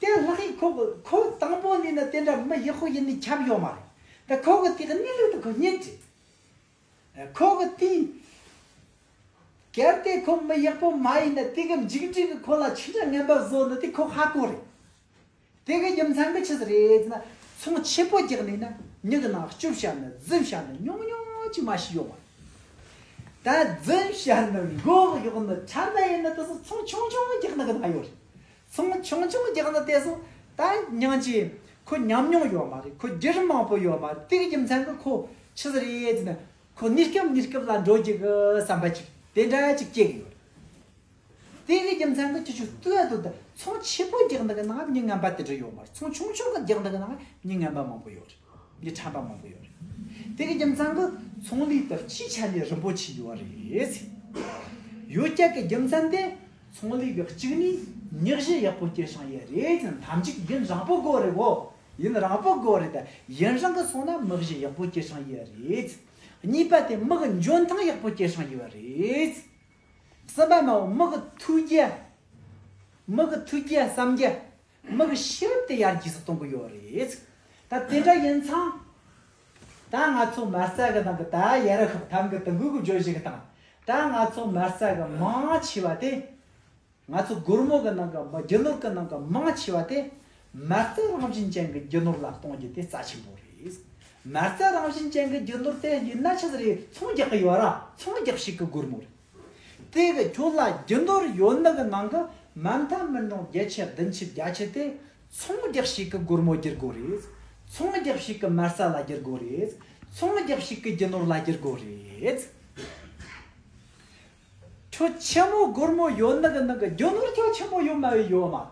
དེ་ལྷག་ཡིན་ཁོ་གི་ཁོ་དང་པོ་ནས་ན་དེ་འདྲ་མི་ཡག་པོ་ཡིན་ནི་ཁྱབ་ཡོད་མ་རེད། ད་ཁོ་གི་དེ་གི་གནས་ལུགས་དེ་ཁོ་རྙེད་ཅི། ཁོ་གི་དེ། གལ་ཏེ་ཁོ་མི་ཡག་པོ་མ་ཡིན་ན་དེ་གི་མཇུག་འབྲས་གི་ཁོ་ལ་ཆི་འདྲ་ངན་པ་བཟོ་ནི་དེ་ཁོ་ཧ་གོ་རེད། དེ་གི་རྒྱུ་མཚན་གི་ཆི་ཟིག་རེད་ཟེར་ན། ཚོང་ཆེ་པོ་རྒྱག་ནས་ན་མྱི་གི་ནང་སྐྱོབ་བྱ་ནི་རྫུན་བྱ་ནི་ཉུང་ཉུང་ཅིག་མ་ཤི་ཡོད་མ་རེད། ད་རྫུན་བྱ་ནི་མགོ་གཡོག་ནི་ཁྲམ་པ་ཡིན་ནི་དེ་ཚོ་ཚོང་ཆུང་ཆུང་རྒྱག་ནི་གི་ནང་ཡོད་རེད། ཚོང་ཆུང་ཆུང་རྒྱག་ནི་དེ་ཚོ་ད་ཉང་ཅི་ཁོ་ཉམས་མྱོང་ཡོད་མ་རེད། ཁོ་བརྒྱུད་རིམ་མང་པོ་ཡོད་མ་རེད། དེ་གི་རྒྱུ་མཚན་གི་ཁོ་ཆི་ཟིག་རེད་ཟེར་ན། ཁོ་གནས་སྐབས་གནས་སྐབས་ལ་འགྲོ་རྒྱུ་གི་བསམ་པ་ཅིག་དེ་འདྲ་ཅིག་སྐྱེ་གི་ཡོད། དེ་གི་རྒྱུ་མཚན་གི་ཁྱེད་ཆོས་ལྟོས་ཨ་ལྟོས་ད། ཚོང་ཆེ་པོ་རྒྱག་ནི་གི་ནང་མྱི་ངན་པ་དེ་འདྲ་ཡོད་མ་རེད། ཚོང་ཆུང་ཆུང་གི་རྒྱག་ནི་གི་ནང་མྱི་ངན་པ་མང་པོ་ཡོད་རེད། མྱི་ཁྲམ་པ་མང་པོ་ཡོད་རེད། དེ་གི་རྒྱུ་མཚན་གི་ཚོང་ལས་དེ་སྤྱིའི་ཆ་ནས་རིན་པོ་ཆེ་ཡོད་རེད། ཡོད་ཀྱག་གི་རྒྱུ་མཚན་དེ་ཚོང་ལས་གི་གཅིག་ནི་མྱི་གཞི་ཡག་པོ་སྐྱེད་སྲིང་ཡས་རེད། ཐམས་ཅད་ཡུན་རིང་པོ་དགོས་རེད་གོ། ཡུན་རིང་པོ་དགོས་རེད་ད། ཡུན་རིང་གི་སོང་ན་མི་གཞི་ཡག་པོ་སྐྱེད་སྲིང་ཡས་རེད། གཉིས་པ་དེ་མི་གི་འཇོན་ཐང་ཡག་པོ་སྐྱེད་སྲིང་ཡས་རེད། གསུམ་པ་མ་འོ་མི་གི་ཐུགས་རྒྱ། མི་གི་ཐུགས་རྒྱ་བསམ་རྒྱ། མི་གི་ཤེས་རབ་དེ་ཡར་རྒྱས་སུ་གཏོང་གི་ཡོད་རེད། ད་དེ་འདྲ་ཡིན་ཙང་། ད་ང་ཚོ་མ་རྩ་གི་ནང་གི་ད་ཡ་ར་ཤོག་ཐམ་གི་དུམ་གུ་གི་བརྗོད་གཞི་གི་སྟེང་། ད་ང་ཚོ་མ་རྩ་གི་མང་ཆེ་བ་དེ། ང་ཚོ་སྒོར་མོ་གི་ནང་གི་མི་རྒྱུ་ནོར་གི་ནང་གི་མང་ཆེ་བ་དེ། མ་རྩ་རང་བཞིན་ཅན་གི་རྒྱུ་ནོར་ལ་གཏོང་རྒྱུ་དེ་རྩ་ཆེན་པོ་རེད། མ་རྩ་རང་བཞིན་ཅན་གྱི་རྒྱུ་ནོར་དེ་ཡིན་ན་ཆི་ཟིག་རེད། ཚོང་རྒྱག་གི་ཡོད་ར། ཚོང་རྒྱག་ཤེས་གི་སྒོར་མོ་རེད། དེ་གི་ཁྱོད་ལ་རྒྱུ་ནོར་ཡོད་ནི་གི་ནང་གི་མ་མཐའ་མི་འགྲོ་བརྒྱད་ཅུ་བདུན་ཅུ་བརྒྱད་ཅུ་དེ་ཚོང་རྒྱག་ཤེས་གི་སྒོར་མོ་བསྒྱུར་དགོས་རེད། ཚོང་རྒྱག་ཤེས་གི་མ་རྩ་ལ་བསྒྱུར་དགོས་རེད། ཚོང་རྒྱག་ཤེས་གི་རྒྱུ་ནོར་ལ་བསྒྱུར་དགོས་རེད། ཁྱོད་ཆེན་མོ་སྒོར་མོ་ཡོད་ནི་གི་ནང་གི་རྒྱུ་ནོར་ཁྱོད་ཆེན་མོ་ཡོད་མ་ཡོད་ཡོད་མ།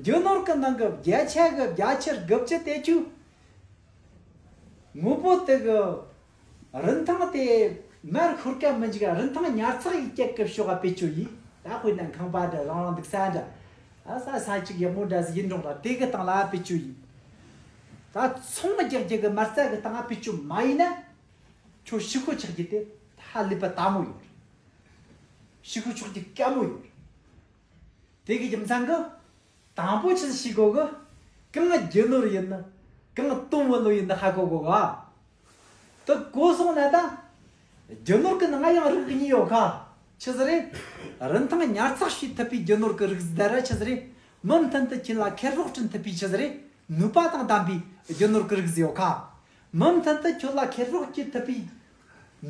རྒྱུ་ནོར་གི་ནང་གི་བརྒྱ་ཆ་གི་བརྒྱད་ཅུ་དགུ་བཅུ་དེ་ཁྱོད་དངོས་པོ་དེ་གི་རིན་ཐང་དེ་མར་ཤོར་ཀ་མི་འཇུག་རིན་ཐང་ཉར་ཚགས་ཡིག་སྐྱེལ་གི་ཕྱོགས་ག་བེད་སྤྱོད་ཡིན། ད་དཔེར་ན་ཁང་པ་འདྲ་རང་རང་འདུག་ས་འདྲ། ཨ་ས་ས་ཅིག་ཡག་མོ་འདྲ་ཟིག་ཡིན་རུང་ར་དེ་གི་སྟེང་ལ་བེད་སྤྱོད་ཡིན། ད་ཚོང་རྒྱག་རྒྱུ་གི་མ་རྩ་གི་སྟེང་བེད་སྤྱོད་མ་ཡིན་ན། ཁྱོད་ཕྱི་ཁོ་ཆགས་རྒྱུ་དེ་ཧ་ལས་པ་དལ་མོ་ཡོད་རེད། ཕྱི་ཁོ་ཆགས་རྒྱུ་དཀའ་མོ་ཡོད་རེད། དེ་གི་རྒྱུ་མཚན་གི། དང་པོ་ཆི་ཟིག་ཤེས་དགོས་གི། གང་རྒྱུ་ནོར་ཡིན་ནི། གང་དོན་བུ་ལོ་ཡིན་ནི་ཧ་གོ་དགོས་ག། དེ་གོ་སོང་ན་ད། རྒྱུ་ནོར་གི་ནང་ཡང་རིགས་གཉིས་ཡོད་ཁ། ཆི་ཟིག་རེད། རིན་ཐང་ཉར་ཚགས་བྱེད་ཐུབ་པའི་རྒྱུ་ནོར་གི་རིགས་ཟིག་ད་ར་ཆི་ཟིག་རེད། མུ་མཐུད་དུ་ཁྱེད་ལ་ཁེ་སྤོགས་བསྐྲུན་ཐུབ་པའི་ཆི་ཟིག་རེད། ནུས་པ་དང་ལྡན་པའི་རྒྱུ་ནོར་གི་རིགས་ཟིག་ཡོད་ཁ། མུ་མཐུད་དུ་ཁྱོད་ལ་ཁེ་སྤོགས་སྐྱེད་ཐུབ་པའི་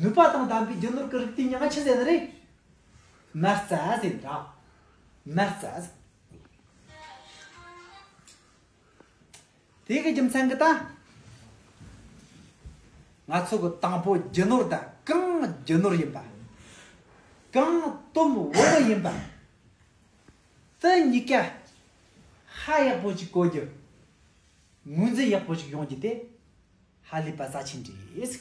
ནུས་པ་དང་ལྡན་པའི་རྒྱུ་ནོར་གི་རིགས་དེ་མྱིང་ང་ཆི་ཟེར་ནི་རེད། མ་རྩ་ཟེར་ནི་ར། མ་རྩ་ཟེར། དེ་གི་རྒྱུ་མཚན་གི་ད། ང་ཚོ་གི་དང་པོ་རྒྱུ་ནོར་དང་གང་རྒྱུ་ནོར་ཡིན་པ། གང་དོན་བུ་ལོན་ཡིན་པ། དེ་གཉིས་ཀ་ཧ་ཡག་པོ་ཅིག་གོ་རྒྱུ། ངོས་འཛིན་ཡག་པོ་ཅིག་ཡོང་རྒྱུ་དེ་ཧ་ལས་པ་རྩ་ཆེན་རེད།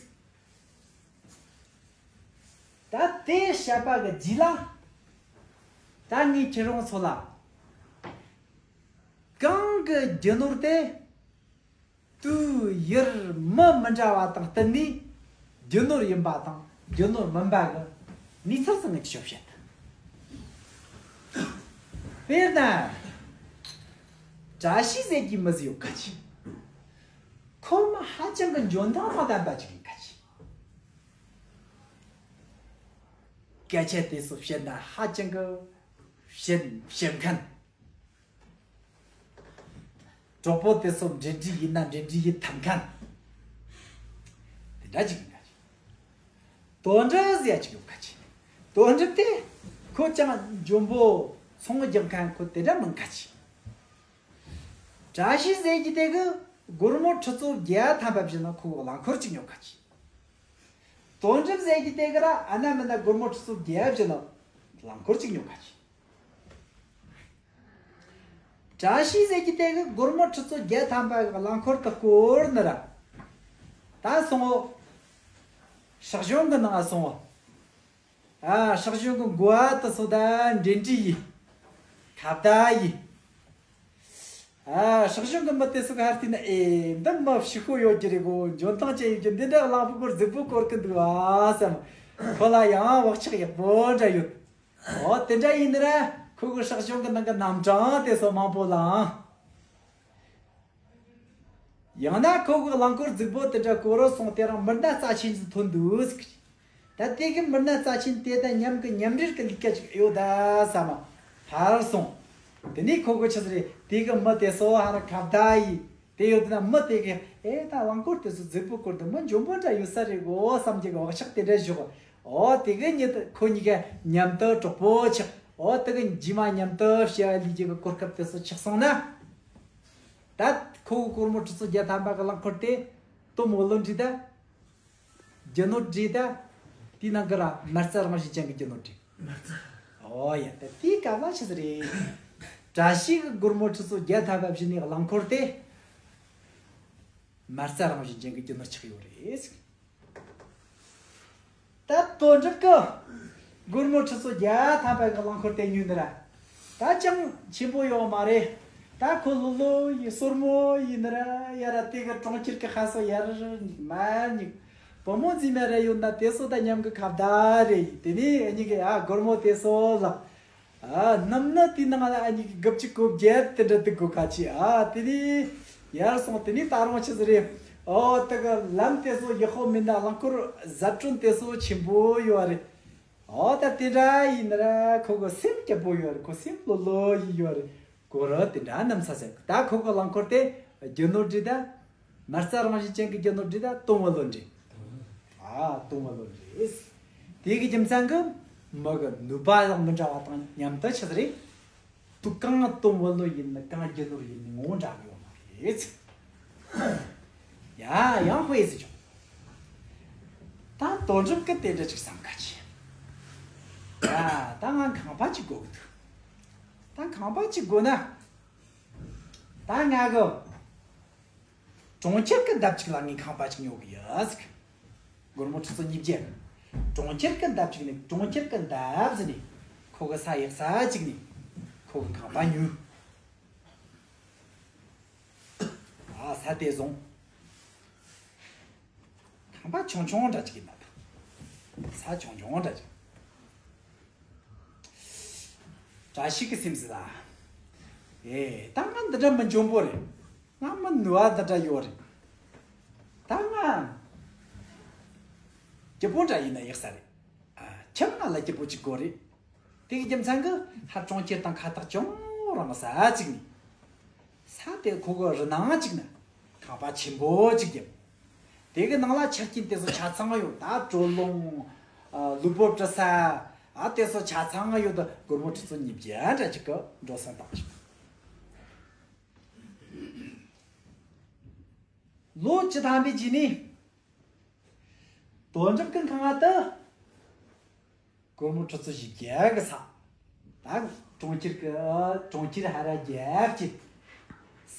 ད་དེ་བཤད་པ་གི་རྗེས་ལ། ད་ངས་ཁྱེད་རང་ཚོ་ལ། གང་གི་རྒྱུ་ནོར་དེ། དུས་ཡུན་མི་མི་འདྲ་བ་དང་བསྟུན་ནས་རྒྱུ་ནོར་ཡིན་པ་དང་རྒྱུ་ནོར་མིན་པ་གི་གནས་ཚུལ་ཟིག་ངས་ཁྱོད་བཤད། དཔེར་ན། བཀྲ་ཤིས་ཟེར་གྱི་མི་ཟིག་ཡོད་ཁ་ཆེ། ཁོ་མི་ཧ་ཅང་གི་འཇོན་ཐང་དང་ལྡན་པ་ཅིག་ཡིན་ཁ་ཆེ། སྐད་ཆ་དེ་ཚོ་བཤད་ན་ཧ་ཅང་གི་ཞིབ་ཞིབ་མཁན། གྲོགས་པོ་དེ་ཚོ་འབྲེལ་འདྲིས་ཡིན་ན་འབྲེལ་འདྲིས་ཡིན་ཐབས་མཁན། དེ་འདྲ་ཅིག་ཡིན་ཁ་ཆེ། དོན་གྲུབ་ཟེར་ཡ་ཅིག་ཡོད་ཁ་ཆེ། དོན་གྲུབ་དེ་ཁོ་ཅང་འཇོན་པོ་ཚོང་རྒྱག་མཁན་ཁོ་དེ་འདྲ་མིན་ཁ་ཆེ། བཀྲ་ཤིས་ཟེར་གྱི་དེ་གི་སྒོར་མོ་ཁྲི་ཚོ་བརྒྱད་ཐམ་པ་བྱིན་ན་ཁོ་གི་རླངས་འཁོར་གཅིག་ཉོ་ཁ་ཆེ། དོན་གྲུབ་ཟེར་གྱི་དེ་གི་ར་ཨ་ན་མིན་ན་སྒོར་མོ་ཁྲི་ཚོ་བརྒྱད་བྱིན་ན་རླངས་འཁོར་གཅིག་ཉོ་ཁ་ཆེ། བཀྲ་ཤིས་ཟེར་གྱི་དེ་གི་སྒོར་མོ་ཁྲི་ཚོ་བརྒྱད་ཐམ་པ་གི་རླངས་འཁོར་དུ་བསྐོར་ནི་ར། ད་སོང་ངོ་། ཧྲག་གཞུང་གི་ནང་སོང་ངོ་། ཨ་ཧྲག་གཞུང་གི་མགོ་ཨ་དུ་སོ་ད་འདྲེན་འདྲི་ཡི། ཁ་བརྡ་ཡི། ཨ་ཧྲག་གཞུང་གི་མི་དེ་སོ་ག་ཧར་ཏི་ན་ཨེ་འདི་མི་ཕྱི་ཤོ་ཡོད་ཀྱི་རེད་གོ། འཇོན་ཐང་ཅན་ཡོད་ཀྱི་འདི་འདྲ་གླང་པོ་སྐོར་རྫིག་པོ་སྐོར་གི་འདུག་ཨ་བསམ། ཁོ་ལ་ཡང་བག་ཆགས་ཡག་པོ་འདྲ་ཡོད། ཨོ་དེ་འདྲ་ཡིན་ན་ར་ཁོ་གི་ཧྲག་གཞུང་གི་ནང་གི་རྣམ་གྲངས་དེ་སོ་མང་པོ་ལའང་། ཡང་ན་ཁོ་གི་རླངས་འཁོར་རྫིག་པོ་དེ་འདྲ་སྐོར་རོ་སོང་དེ་རང་མི་སྣ་རྩ་ཆེན་ཞིག་ཐོན་འདུག་ཟེར་གི། ད་དེ་གི་མི་སྣ་རྩ་ཆེན་དེ་དང་མཉམ་གི་མཉམ་འབྲེལ་གི་ལས་ཀ་ཅིག་ཡོད་ད་བསམ་མ་ཕར་སོང་། དེ་ནས་ཁོ་གི་ཆི་ཟེར་དེ་གི་མི་དེ་སོ་ཧ་ར་ཁ་བརྡ་ཡིན། དེ་ཡོད་ན་མི་དེ་གི་ཨེ་ད་རླངས་འཁོར་དེ་ཚོ་རྫིག་པོ་སྐོར་དུ་མི་འཇོན་པོ་འདྲ་ཡོད་ས་རེད་གོ་བསམ་གྱི་བག་ཆགས་དེ་འདྲ་བཞག། ཨོ་དེ་གི་ཉིད་ཁོ་གཉིས་ཀ་མཉམ་དུ་གྲོགས་པོ་ཆགས། ཨོ་དེ་གི་རྗེས་མ་མཉམ་དུ་བྱ་བ་ལས་རྒྱུ་གི་གོ་སྐབས་དེ་ཚོ་ཆགས་སོང་ན། ད་ཁོ་གི་སྒོར་མོ་ཁྲི་ཚོ་བརྒྱ་ཐམ་པ་གི་རླངས་འཁོར་དེ་དོ་མོ་ལོན་འདྲི་ད། རྒྱུ་ནོར་འདྲི་ད། དེའི་ནང་གི་ར་མ་རྩ་རང་བཞིན་ཅན་གི་རྒྱུ་ནོར་འདྲི། མ་རྩ། ཨོ་ཡ་ད་དེའི་སྐབས་ལ་ཆི་ཟིག་རེད། བཀྲ་ཤིས་གི་སྒོར་མོ་ཁྲི་ཚོ་བརྒྱ་ཐམ་པ་བྱིན་ནས་རླངས་འཁོར་དེ། མ་རྩ་རང་བཞིན་ཅན་གི་རྒྱུ་ནོར་ཆགས་ཡོད་རེད། ད་དོན་གྲུབ་ཀྱི་སྒོར་མོ་ཁྲི་ཚོ་བརྒྱ་ཐམ་པ་གི་རླངས་འཁོར་དེ་ཉོས་ནི་ར། ད་ཅང་ཆེན་པོ་ཡོད་མ་རེད། ད་ཁོ་ལོ་ལོ་ཡི་སོར་མོ་ཡིན་ནི་ར་ཡ་ར་དེ་གི་གྲོང་ཁྱེར་གི་ཧ་སོ་ཡར་མར་ཉིག་བུ་མོ་འཛིན་མ་ར་ཡོད་ན་དེ་སོ་ད་མཉམ་གི་ཁ་བརྡ་རེད་ཡིན། དེ་ནས་ཨ་ཉིག་གི་ཨ་སྒོར་མོ་དེ་སོ་ལ། ཨ་ནམ་ན་དེའི་ནང་ལ་ཨ་ཉིག་གི་དགུ་བཅུ་གོ་བརྒྱད་དེ་འདྲ་འདུག་གོ་ཁ་ཆེ། ཨ་དེ་ནས་ཡར་སོང་དེ་ནས་ད་རུང་ཆི་ཟིག་རེད། ཨོ་དེ་གི་ལམ་དེ་ཚོ་ཡག་པོ་མིན་ན་རླངས་འཁོར་ཟད་གྲོན་དེ་ཚོ་ཆེན་པོ་ཡོད་རེད། ཨོ་ད་དེ་འདྲ་ཡིན་ན་ར་ཁོ་གི་སེམས་སྐྱིད་པོ་ཡོད་རེད། ཁོ་སེམས་ལོ་ལོ་ཡི་ཡོད་རེད། གོ་ར་དེ་འདྲ་ནམ་ས་ཟེར་ད་ཁོ་གི་རླངས་འཁོར་དེ་རྒྱུ་ནོར་འདྲི་ད། མ་རྩ་རང་བཞིན་ཅན་གྱི་རྒྱུ་ནོར་འདྲེས་ད་དུང་བུ་ལོན་འདྲེས། ཨ་དུང་བུ་ལོན་འདྲེས། དེ་གི་རྒྱུ་མཚན་གྱིས་མི་གི་ནུས་པ་ཡང་མི་འདྲ་བ་དང་མཉམ་དུ་ཆི་ཟིག་རེད། དུ་གང་དུང་བུ་ལོན་ཡིན་ནི་གང་རྒྱུ་ནོར་ཡིན་ནི་ངོ་འདྲ་གི་ཡོད་མ་རེད། ཡ་ཡང་དཔེ་ཟིག་བྱུང་། ད་དོན་གྲུབ་ཀྱིས་དེ་འདྲ་ཅིག་བསམ་ཁ་ཆེ། ཡ་ད་ང་ཁང་པ་ཅིག་དགོས་གི་འདུག་ད་ཁང་པ་ཅིག་དགོས་ན། ད་ང་གི་གྲོང་ཁྱེར་གྱི་འདབས་གཅིག་ལ་ངས་ཁང་པ་ཅིག་ཉོ་གི་ཡོད་ཟེར། སྒོར་མོ་ཁྲི་ཚོ་ཉིས་བརྒྱ། གྲོང་ཁྱེར་གྱི་འདབས་གཅིག་ནས་གྲོང་ཁྱེར་གྱི་འདབས་ཟིན་ནས་ཁོ་གི་ས་ཡག་ས་གཅིག་ནས་ཁོ་གི་ཁང་པ་ཉོས། ཨ་ས་དེ་བཟུང་། ཁང་པ་ཆུང་ཆུང་འདྲ་ཅིག་ཡིན་ན་ད། ས་ཆུང་ཆུང་འདྲ་ཅིག་བཀྲ་ཤིས་ཀྱི་སེམས་སུ་ལ། ཨེ་ད་ང་འདི་འདྲ་མི་འཇོན་པོ་རེད། ང་མི་ནུས་པ་འདི་འདྲ་ཡོད་རེད། ད་ང་སྐྱིད་པོ་འདྲ་ཡིན་ན་ཡག་ས་རེད། ཨ་ཁྱིམ་ང་ལ་སྐྱིད་པོ་ཅིག་དགོས་རེད། དེ་གི་རྒྱུ་མཚན་གྱིས་ཧར་གྲོང་ཁྱེར་དང་ཁ་ཐག་ཅུང་རིང་ས་ཅིག་ནས། ས་དེ་ཁོ་གི་རི་ནང་ཅིག་ན་ཁང་པ་ཆེན་པོ་ཅིག་བརྒྱབ། དེ་གི་ནང་ལ་ཆ་རྐྱེན་དེ་ཚོ་ཆ་ཚང་ཡོད། ད་དྲོད་རླུང་། ཨ་ལུས་པོ་བཀྲུ་ས། ཨ་དེ་ཚོ་ཆ་ཚང་ཡོད། ད་སྒོར་མོ་ཁྲི་ཚོ་ཉིས་བརྒྱ་འདྲ་ཅིག་གི་འགྲོ་སོང་བཏང་ཅིག་ལོ་བཅུ་ཐམ་པའི་རྗེས་ནས། དོན་གྲུབ་ཀྱི་ཁང་བ་དེ་སྒོར་མོ་ཁྲི་ཚོ་བཞི་བརྒྱ་གི་ས། ད་གྲོང་ཁྱེར་གི། གྲོང་ཁྱེར་ཧ་ར་རྒྱབ་ཀྱི་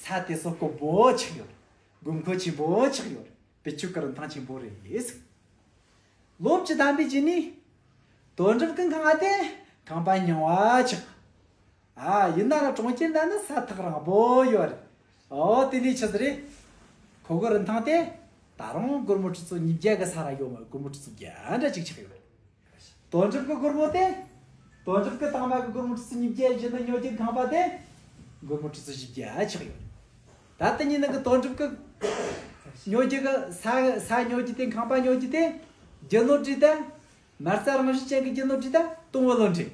ས་དེ་ཚོ་དཀོན་པོ་ཆགས་ཡོད། དགོས་མཁོ་ཆེན་པོ་ཆགས་ཡོད། བེད་སྤྱོད་གི་རིན་ཐང་ཆེན་པོ་རེད། ལོ་བཅུ་ཐམ་པའི་རྗེས་ནས་དོན་གྲུབ་ཀྱི་ཁང་བ་དེ་ཁང་པ་རྙིང་བ་ཆགས། ཨ་ཡིན་ན་ར་གྲོང་ཁྱེར་ན་ནི་ས་ཐག་རིང་པོ་ཡོད་རེད། ཨོ་དེ་ནས་ཆི་ཟིག་རེད། ཁོ་གི་རིན་ཐང་དེ་ད་རུང་སྒོར་མོ་ཁྲི་ཚོ་ཉིས་བརྒྱ་གི་ས་ར་ཡོད་མ། སྒོར་མོ་ཁྲི་ཚོ་བརྒྱ་འདྲ་ཅིག་ཆགས་ཡོད་རེད། དོན་གྲུབ་ཀྱི་སྒོར་མོ་དེ། དོན་གྲུབ་ཀྱི་དང་མ་གི་སྒོར་མོ་ཁྲི་ཚོ་ཉིས་བརྒྱ་བཞི་ནི་ཉོ་རྒྱུ་ཁང་པ་དེ་སྒོར་མོ་ཁྲི་ཚོ་བཞི་བརྒྱ་ཆགས་ཡོད་རེད། ད་དེ་གཉིས་ནང་གི་དོན་གྲུབ་ཀྱི་ཉོ་རྒྱུ་གི་ས། ས་ཉོ་རྒྱུ་དེ། ཁང་པ་ཉོ་རྒྱུ་དེ་རྒྱུ་ནོར་བྲིས་ཏེ། མ་རྩ་རང་བཞིན་ཅན་གྱི་རྒྱུ་ནོར་བྲིས་ད་དུང་བུ་ལོན་འདྲེས།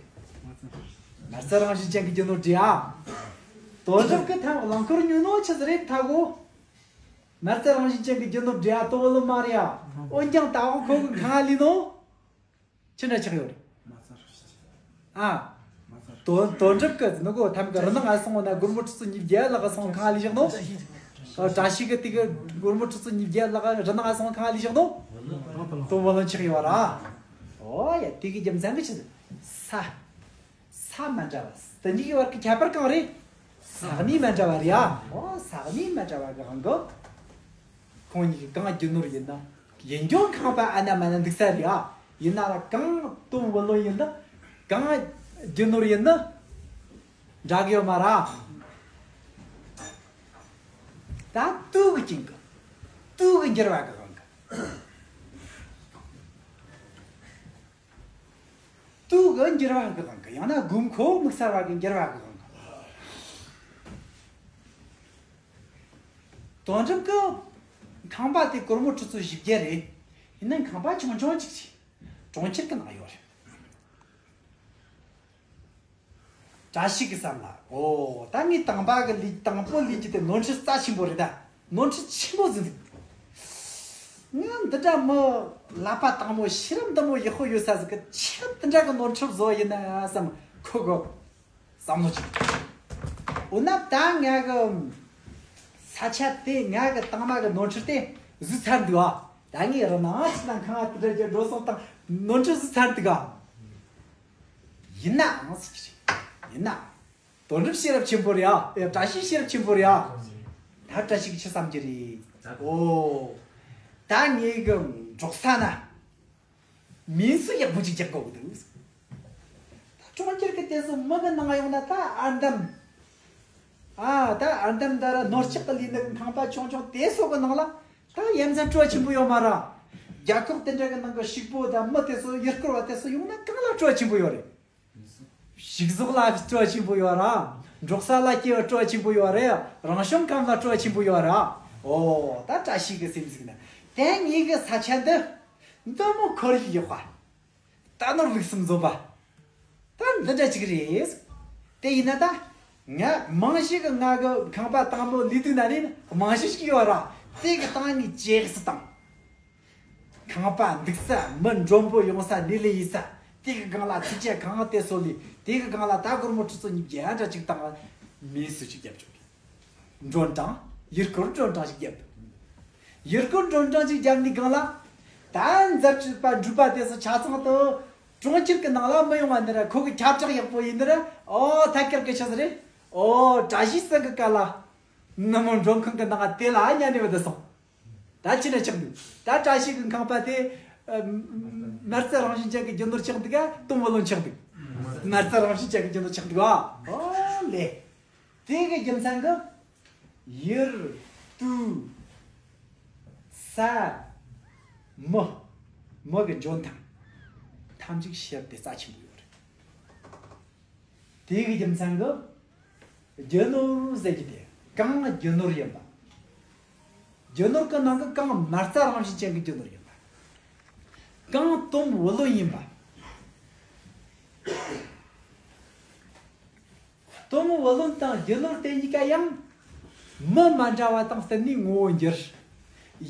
མ་རྩ་རང་བཞིན་ཅན་གྱི་རྒྱུ་ནོར་བྲིས་ཨ། དོན་གྲུབ་ཀྱི་ཐབ་རླངས་འཁོར་ཉོས་ནོ་ཆི་ཟིག་རེད་ཐ་གོ། མ་རྩ་རང་བཞིན་ཅན་གྱི་རྒྱུ་ནོར་བྲིས་ཨ། དུང་བུ་ལོན་མ་རེད་ཨ། འོན་ཀྱང་ད་འོ་ཁོ་གི་ཁང་ལས་ནོ། ཅི་འདྲ་ཆགས་ཡོད་རེད། ཨ། དོན་དོན་གྲུབ་ཀྱི་ནུ་གོ་ཐམ་གི་རི་ནང་ང་སོང་ན་སྒོར་མོ་ཁྲི་ཚོ་ཉིས་བརྒྱ་ལྷག་སོང་ཁང་ལས་བཞག་ནོ། བཀྲ་ཤིས་ཀྱི་དེ་གི་སྒོར་མོ་ཁྲི་ཚོ་ཉིས་བརྒྱ་ལྷག་རི་ནང་ང་སོང་ཁང་ལས་བཞག་ནོ། དུང་བུ་ལོན་ཆགས་ཡོད་ར། ཨོ་ཡ་དེ་གི་རྒྱུ་མཚན་གི་ཆི་ཟིག་ས། ས་མ་འདྲ་བ། དེ་གཉིས་ཀྱི་བར་གྱི་ཁྱད་པར་གང་རེད། ས་གནས་མ་འདྲ་བ་རེད་ཨ། ཨོ་ས་གནས་མ་འདྲ་བ་གི་དབང་གིས། ཁོང་གཉིས་ཀྱི་གང་རྒྱུ་ནོར་ཡིན་ན། ཡིན་རྒྱུ་ཁང་པ་ཨ་ན་མ་ན་འདུག་ས་རེད་ཨ། ཡིན་ན་ར་གང་དུང་བུ་ལོན་ཡིན་ན། གང་རྒྱུ་ནོར་ཡིན་ན། འདྲ་གི་ཡོད་མ་ར། ད་དུས་ཀྱི་རྐྱེན་གྱིས། དུས་ཀྱི་འགྱུར་བ་གི་དབང་གིས། དུས་ཀྱི་འགྱུར་བ་གི་དབང་གིས། ཡང་ན་དགོས་མཁོ་དམིགས་བསལ་བ་གི་འགྱུར་བ་གི་དབང་གིས། དོན་གྲུབ་ཀྱི་ཁང་པ་དེ་སྒོར་མོ་ཁྲི་ཚོ་བཞི་བརྒྱ་རེད། ཡིན་ན་ཁང་པ་ཆུང་ཆུང་ཅིག་ཅིག་གྲོང་ཁྱེར་གི་ནང་ཡོད་རེད། བཀྲ་ཤིས་ཀྱི་བསམ་ལ། ཨོ་ད་ངས་དང་པ་གི་ལས། དང་པོ་ལས་རྒྱུ་དེ་ནོར་འཁྲུལ་རྩ་ཆེན་པོ་རེད་ད། ནོར་འཁྲུལ་ཆེན་པོ་ཟིག་འདུག་ང་འདི་འདྲ་མི་ཀླད་པ་དྭངས་མོ་ཤེས་རབ་འདི་མོ་ཡག་པོ་ཡོད་ས་ཟིག་གི་ཆི་འདི་འདྲ་གི་ནོར་འཁྲུལ་བཟོ་ཡིན་ན་བསམ་ཁོ་གི་བསམ་བློ་ཅིག་འོ་ན་ད་ང་གི་ས་ཆ་དེ། ང་གི་དང་མ་གི་ནོར་འཁྲུལ་དེ་བཟོས་ཚར་འདུག་ཨ། ད་ངས་རི་ནང་ཅིག་ན་ཁང་ཨ་དེ་འདྲ་གི་འགྲོ་སོང་བཏང་ནོར་འཁྲུལ་བཟོས་ཚར་འདུག་ཨ། ཡིན་ནའང་ཟེར་གྱི་རེད། ཡིན་ན། དོན་གྲུབ་ཤེས་རབ་ཆེན་པོ་རེད་ཨ། ཨེ་བཀྲ་ཤིས་ཤེས་རབ་ཆེན་པོ་རེད་ཨ། ད་བཀྲ་ཤིས་ཀྱིས་ཆི་བསམ་གྱི་རེད། ཨོ། ད་ངེད་ཀྱི་འབྲོག་ས་ན་མིང་གཞི་ཡག་པོ་ཅིག་རྒྱག་དགོས་ཀྱི་འདུག་ད་གྲོང་ཁྱེར་གྱི་དེ་ཚོ་མི་གི་ནང་ཡོང་ན་ད་ཨར་འདམ། ཨ་ད་ཨར་འདམ་ད་ར་ནོར་ལྕགས་ཀྱི་ལས་ནི་ཁང་པ་ཆུང་ཆུང་དེ་ཚོ་གི་ནང་ལ་ད་ཡ་མཚན་སྤྲོ་བ་ཆེན་པོ་ཡོད་མ་རེད། རྒྱལ་ཁབ་དེ་འདྲ་གི་ནང་གི་ཕྱུག་པོ་དང་མི་དེ་ཚོ་ཡུལ་སྐོར་བ་དེ་ཚོ་ཡོང་ན་གང་ལ་སྤྲོ་བ་ཆེན་པོ་ཡོད་རེད། ཕྱུགས་ཟོག་ལ་སྤྲོ་བ་ཆེན་པོ་ཡོད་ར། འབྲོག་ས་ལ་སྐྱེ་བ་སྤྲོ་བ་ཆེན་པོ་ཡོད་རེད། རང་བྱུང་ཁམས་ལ་སྤྲོ་བ་ཆེན་པོ་ཡོད་ར། ཨོ་ད་བཀྲ་ཤིས་ཀྱི་སེམས་ཟིག་ན་དེ་ངེད་ཀྱི་ས་ཆ་འདི་འདི་མོ་ཁོར་ཡུག་ཡག་པ། རྟ་ནོར་ལུག་གསུམ་འཛོམས་པ། ད་འདི་འདྲ་ཅིག་རེད། དེ་ཡིན་ན་ད། ང་རྨང་གཞི་གི་ང་གི་ཁང་པ་དང་པོ་ལས་དུས་ན་ནི་རྨང་གཞི་ཞིག་ཡོད་ར། དེ་གི་སྟེང་ནས་ཅེག་སི་དང་། ཁང་པ་འདུག་ས། མི་མགྲོན་པོ་ཡོང་ས། ལས་ལས་ཡིན་ས། དེ་གི་སྒང་ལ་ཚིག་ཆ་གང་དེ་སོ་ལས། དེ་གི་སྒང་ལ་ད་སྒོར་མོ་ཁྲི་ཚོ་ཉིས་བརྒྱ་འདྲ་ཅིག་བཏང་བ། མི་སུ་ཅིག་རྒྱབ་ཆོག་གི། མགྲོན་གྲངས། ཡུལ་སྐོར་མགྲོན་གྲངས་ཤིག་བརྒྱབ། ཡུལ་སྐོར་མགྲོན་གྲངས་ཤིག་བརྒྱབ་ནས་སྒང་ལ། ད་འཛད་སྤྱོད་པ་འགྲུལ་པ་དེ་ཚོ་ཆ་ཚང་དུ་གྲོང་ཁྱེར་གི་ནང་ལ་མི་ཡོང་བ་ནི་ར། ཁོ་གི་ཁྱབ་བསྒྲགས་ཡག་པོ་ཡིན་ནི་ར། ཨོ་ཐད་ཀར་གི་ཆི་ཟིག་རེད། ཨོ་བཀྲ་ཤིས་སེང་གེ་ཀ་ལ། ནུབ་མོ་མགྲོན་ཁང་གི་ནང་དེ་ལ་ཉན་ནས་བུད་སོང་། ད་ཅི་འདྲ་ཆགས་འདུག་ད་བཀྲ་ཤིས་ཀྱི་ཁང་པ་དེ། ཨ། མ་རྩ་རང་བཞིན་ཅན་གྱི་རྒྱུ་ནོར་ཆགས་འདུག་ག་དོམ་བུ་ལོན་ཆགས་འདུག་མ་རྩ་རང་བཞིན་ཅན་གྱི་རྒྱུ་ནོར་ཆགས་འདུག་ཨ། ཨོ་ལེ། དེ་གི་རྒྱུ་མཚན་གྱིས་ཡུལ། དུས། ས། མི། མི་གི་འཇོན་ཐང་ཐམས་ཅད་ཕྱིར་དེ་རྩ་ཆེན་པོ་ཡོད་རེད། དེ་གི་རྒྱུ་མཚན་གྱིས་རྒྱུ་ནོར་ཟེར་གྱི་དེ་གང་རྒྱུ་ནོར་ཡིན་པ། རྒྱུ་ནོར་གྱི་ནང་གི་གང་མ་རྩ་རང་བཞིན་ཅན་གྱི་རྒྱུ་ནོར་ཡིན་པ། གང་དོམ་བུ་ལོན་ཡིན་པ། དོམ་བུ་ལོན་དང་རྒྱུ་ནོར་དེ་གཉིས་ཀ་ཡང་། མི་མ་འདྲ་བ་དང་བསྟུན་ནས་ངོ་བོ་འགྱུར།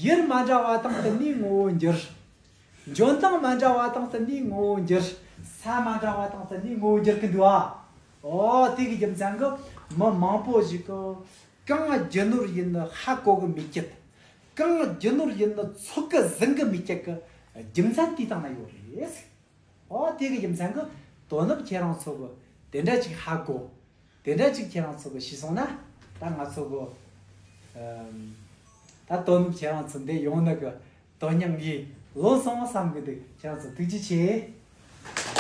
ཡུལ་མ་འདྲ་བ་དང་བསྟུན་ནས་ངོ་བོ་འགྱུར། འཇོན་ཐང་མ་འདྲ་བ་དང་བསྟུན་ནས་ངོ་བོ་འགྱུར། ས་མ་འདྲ་བ་དང་བསྟུན་ནས་ངོ་བོ་འགྱུར་གི་འདུག་ཨ། ཨོ་དེ་གི་རྒྱུ་མཚན་གྱིས་མི་མང་པོ་ཞིག་གིས་གང་རྒྱུ་ནོར་ཡིན་ནི་ཧ་གོ་གི་མེད་ཀྱི། གང་རྒྱུ་ནོར་ཡིན་ནི་ཚོད་གི་ཟིན་གི་མེད་ཀྱི་གི་རྒྱུ་མཚན་དེའི་སྟེང་ན་ཡོད་རེད། ཨོ་དེ་གི་རྒྱུ་མཚན་གྱིས་དོ་ནུབ་ཁྱེད་རང་ཚོ་གི་དེ་འདྲ་ཅིག་ཧ་གོ། དེ་འདྲ་ཅིག་ཁྱེད་རང་ཚོ་གི་ཤེས་སོང་ན། ད་ང་ཚོ་གི་ཨམ། ད་དོ་ནུབ་ཁྱེད་རང་ཚོ་འདི་ཡོང་ནི་གི་དོན་སྙིང་གི་ལོ་སོང་བསམ་གི་འདུག་ཁྱེད་རང་ཚོ་ཐུགས་རྗེ་ཆེ།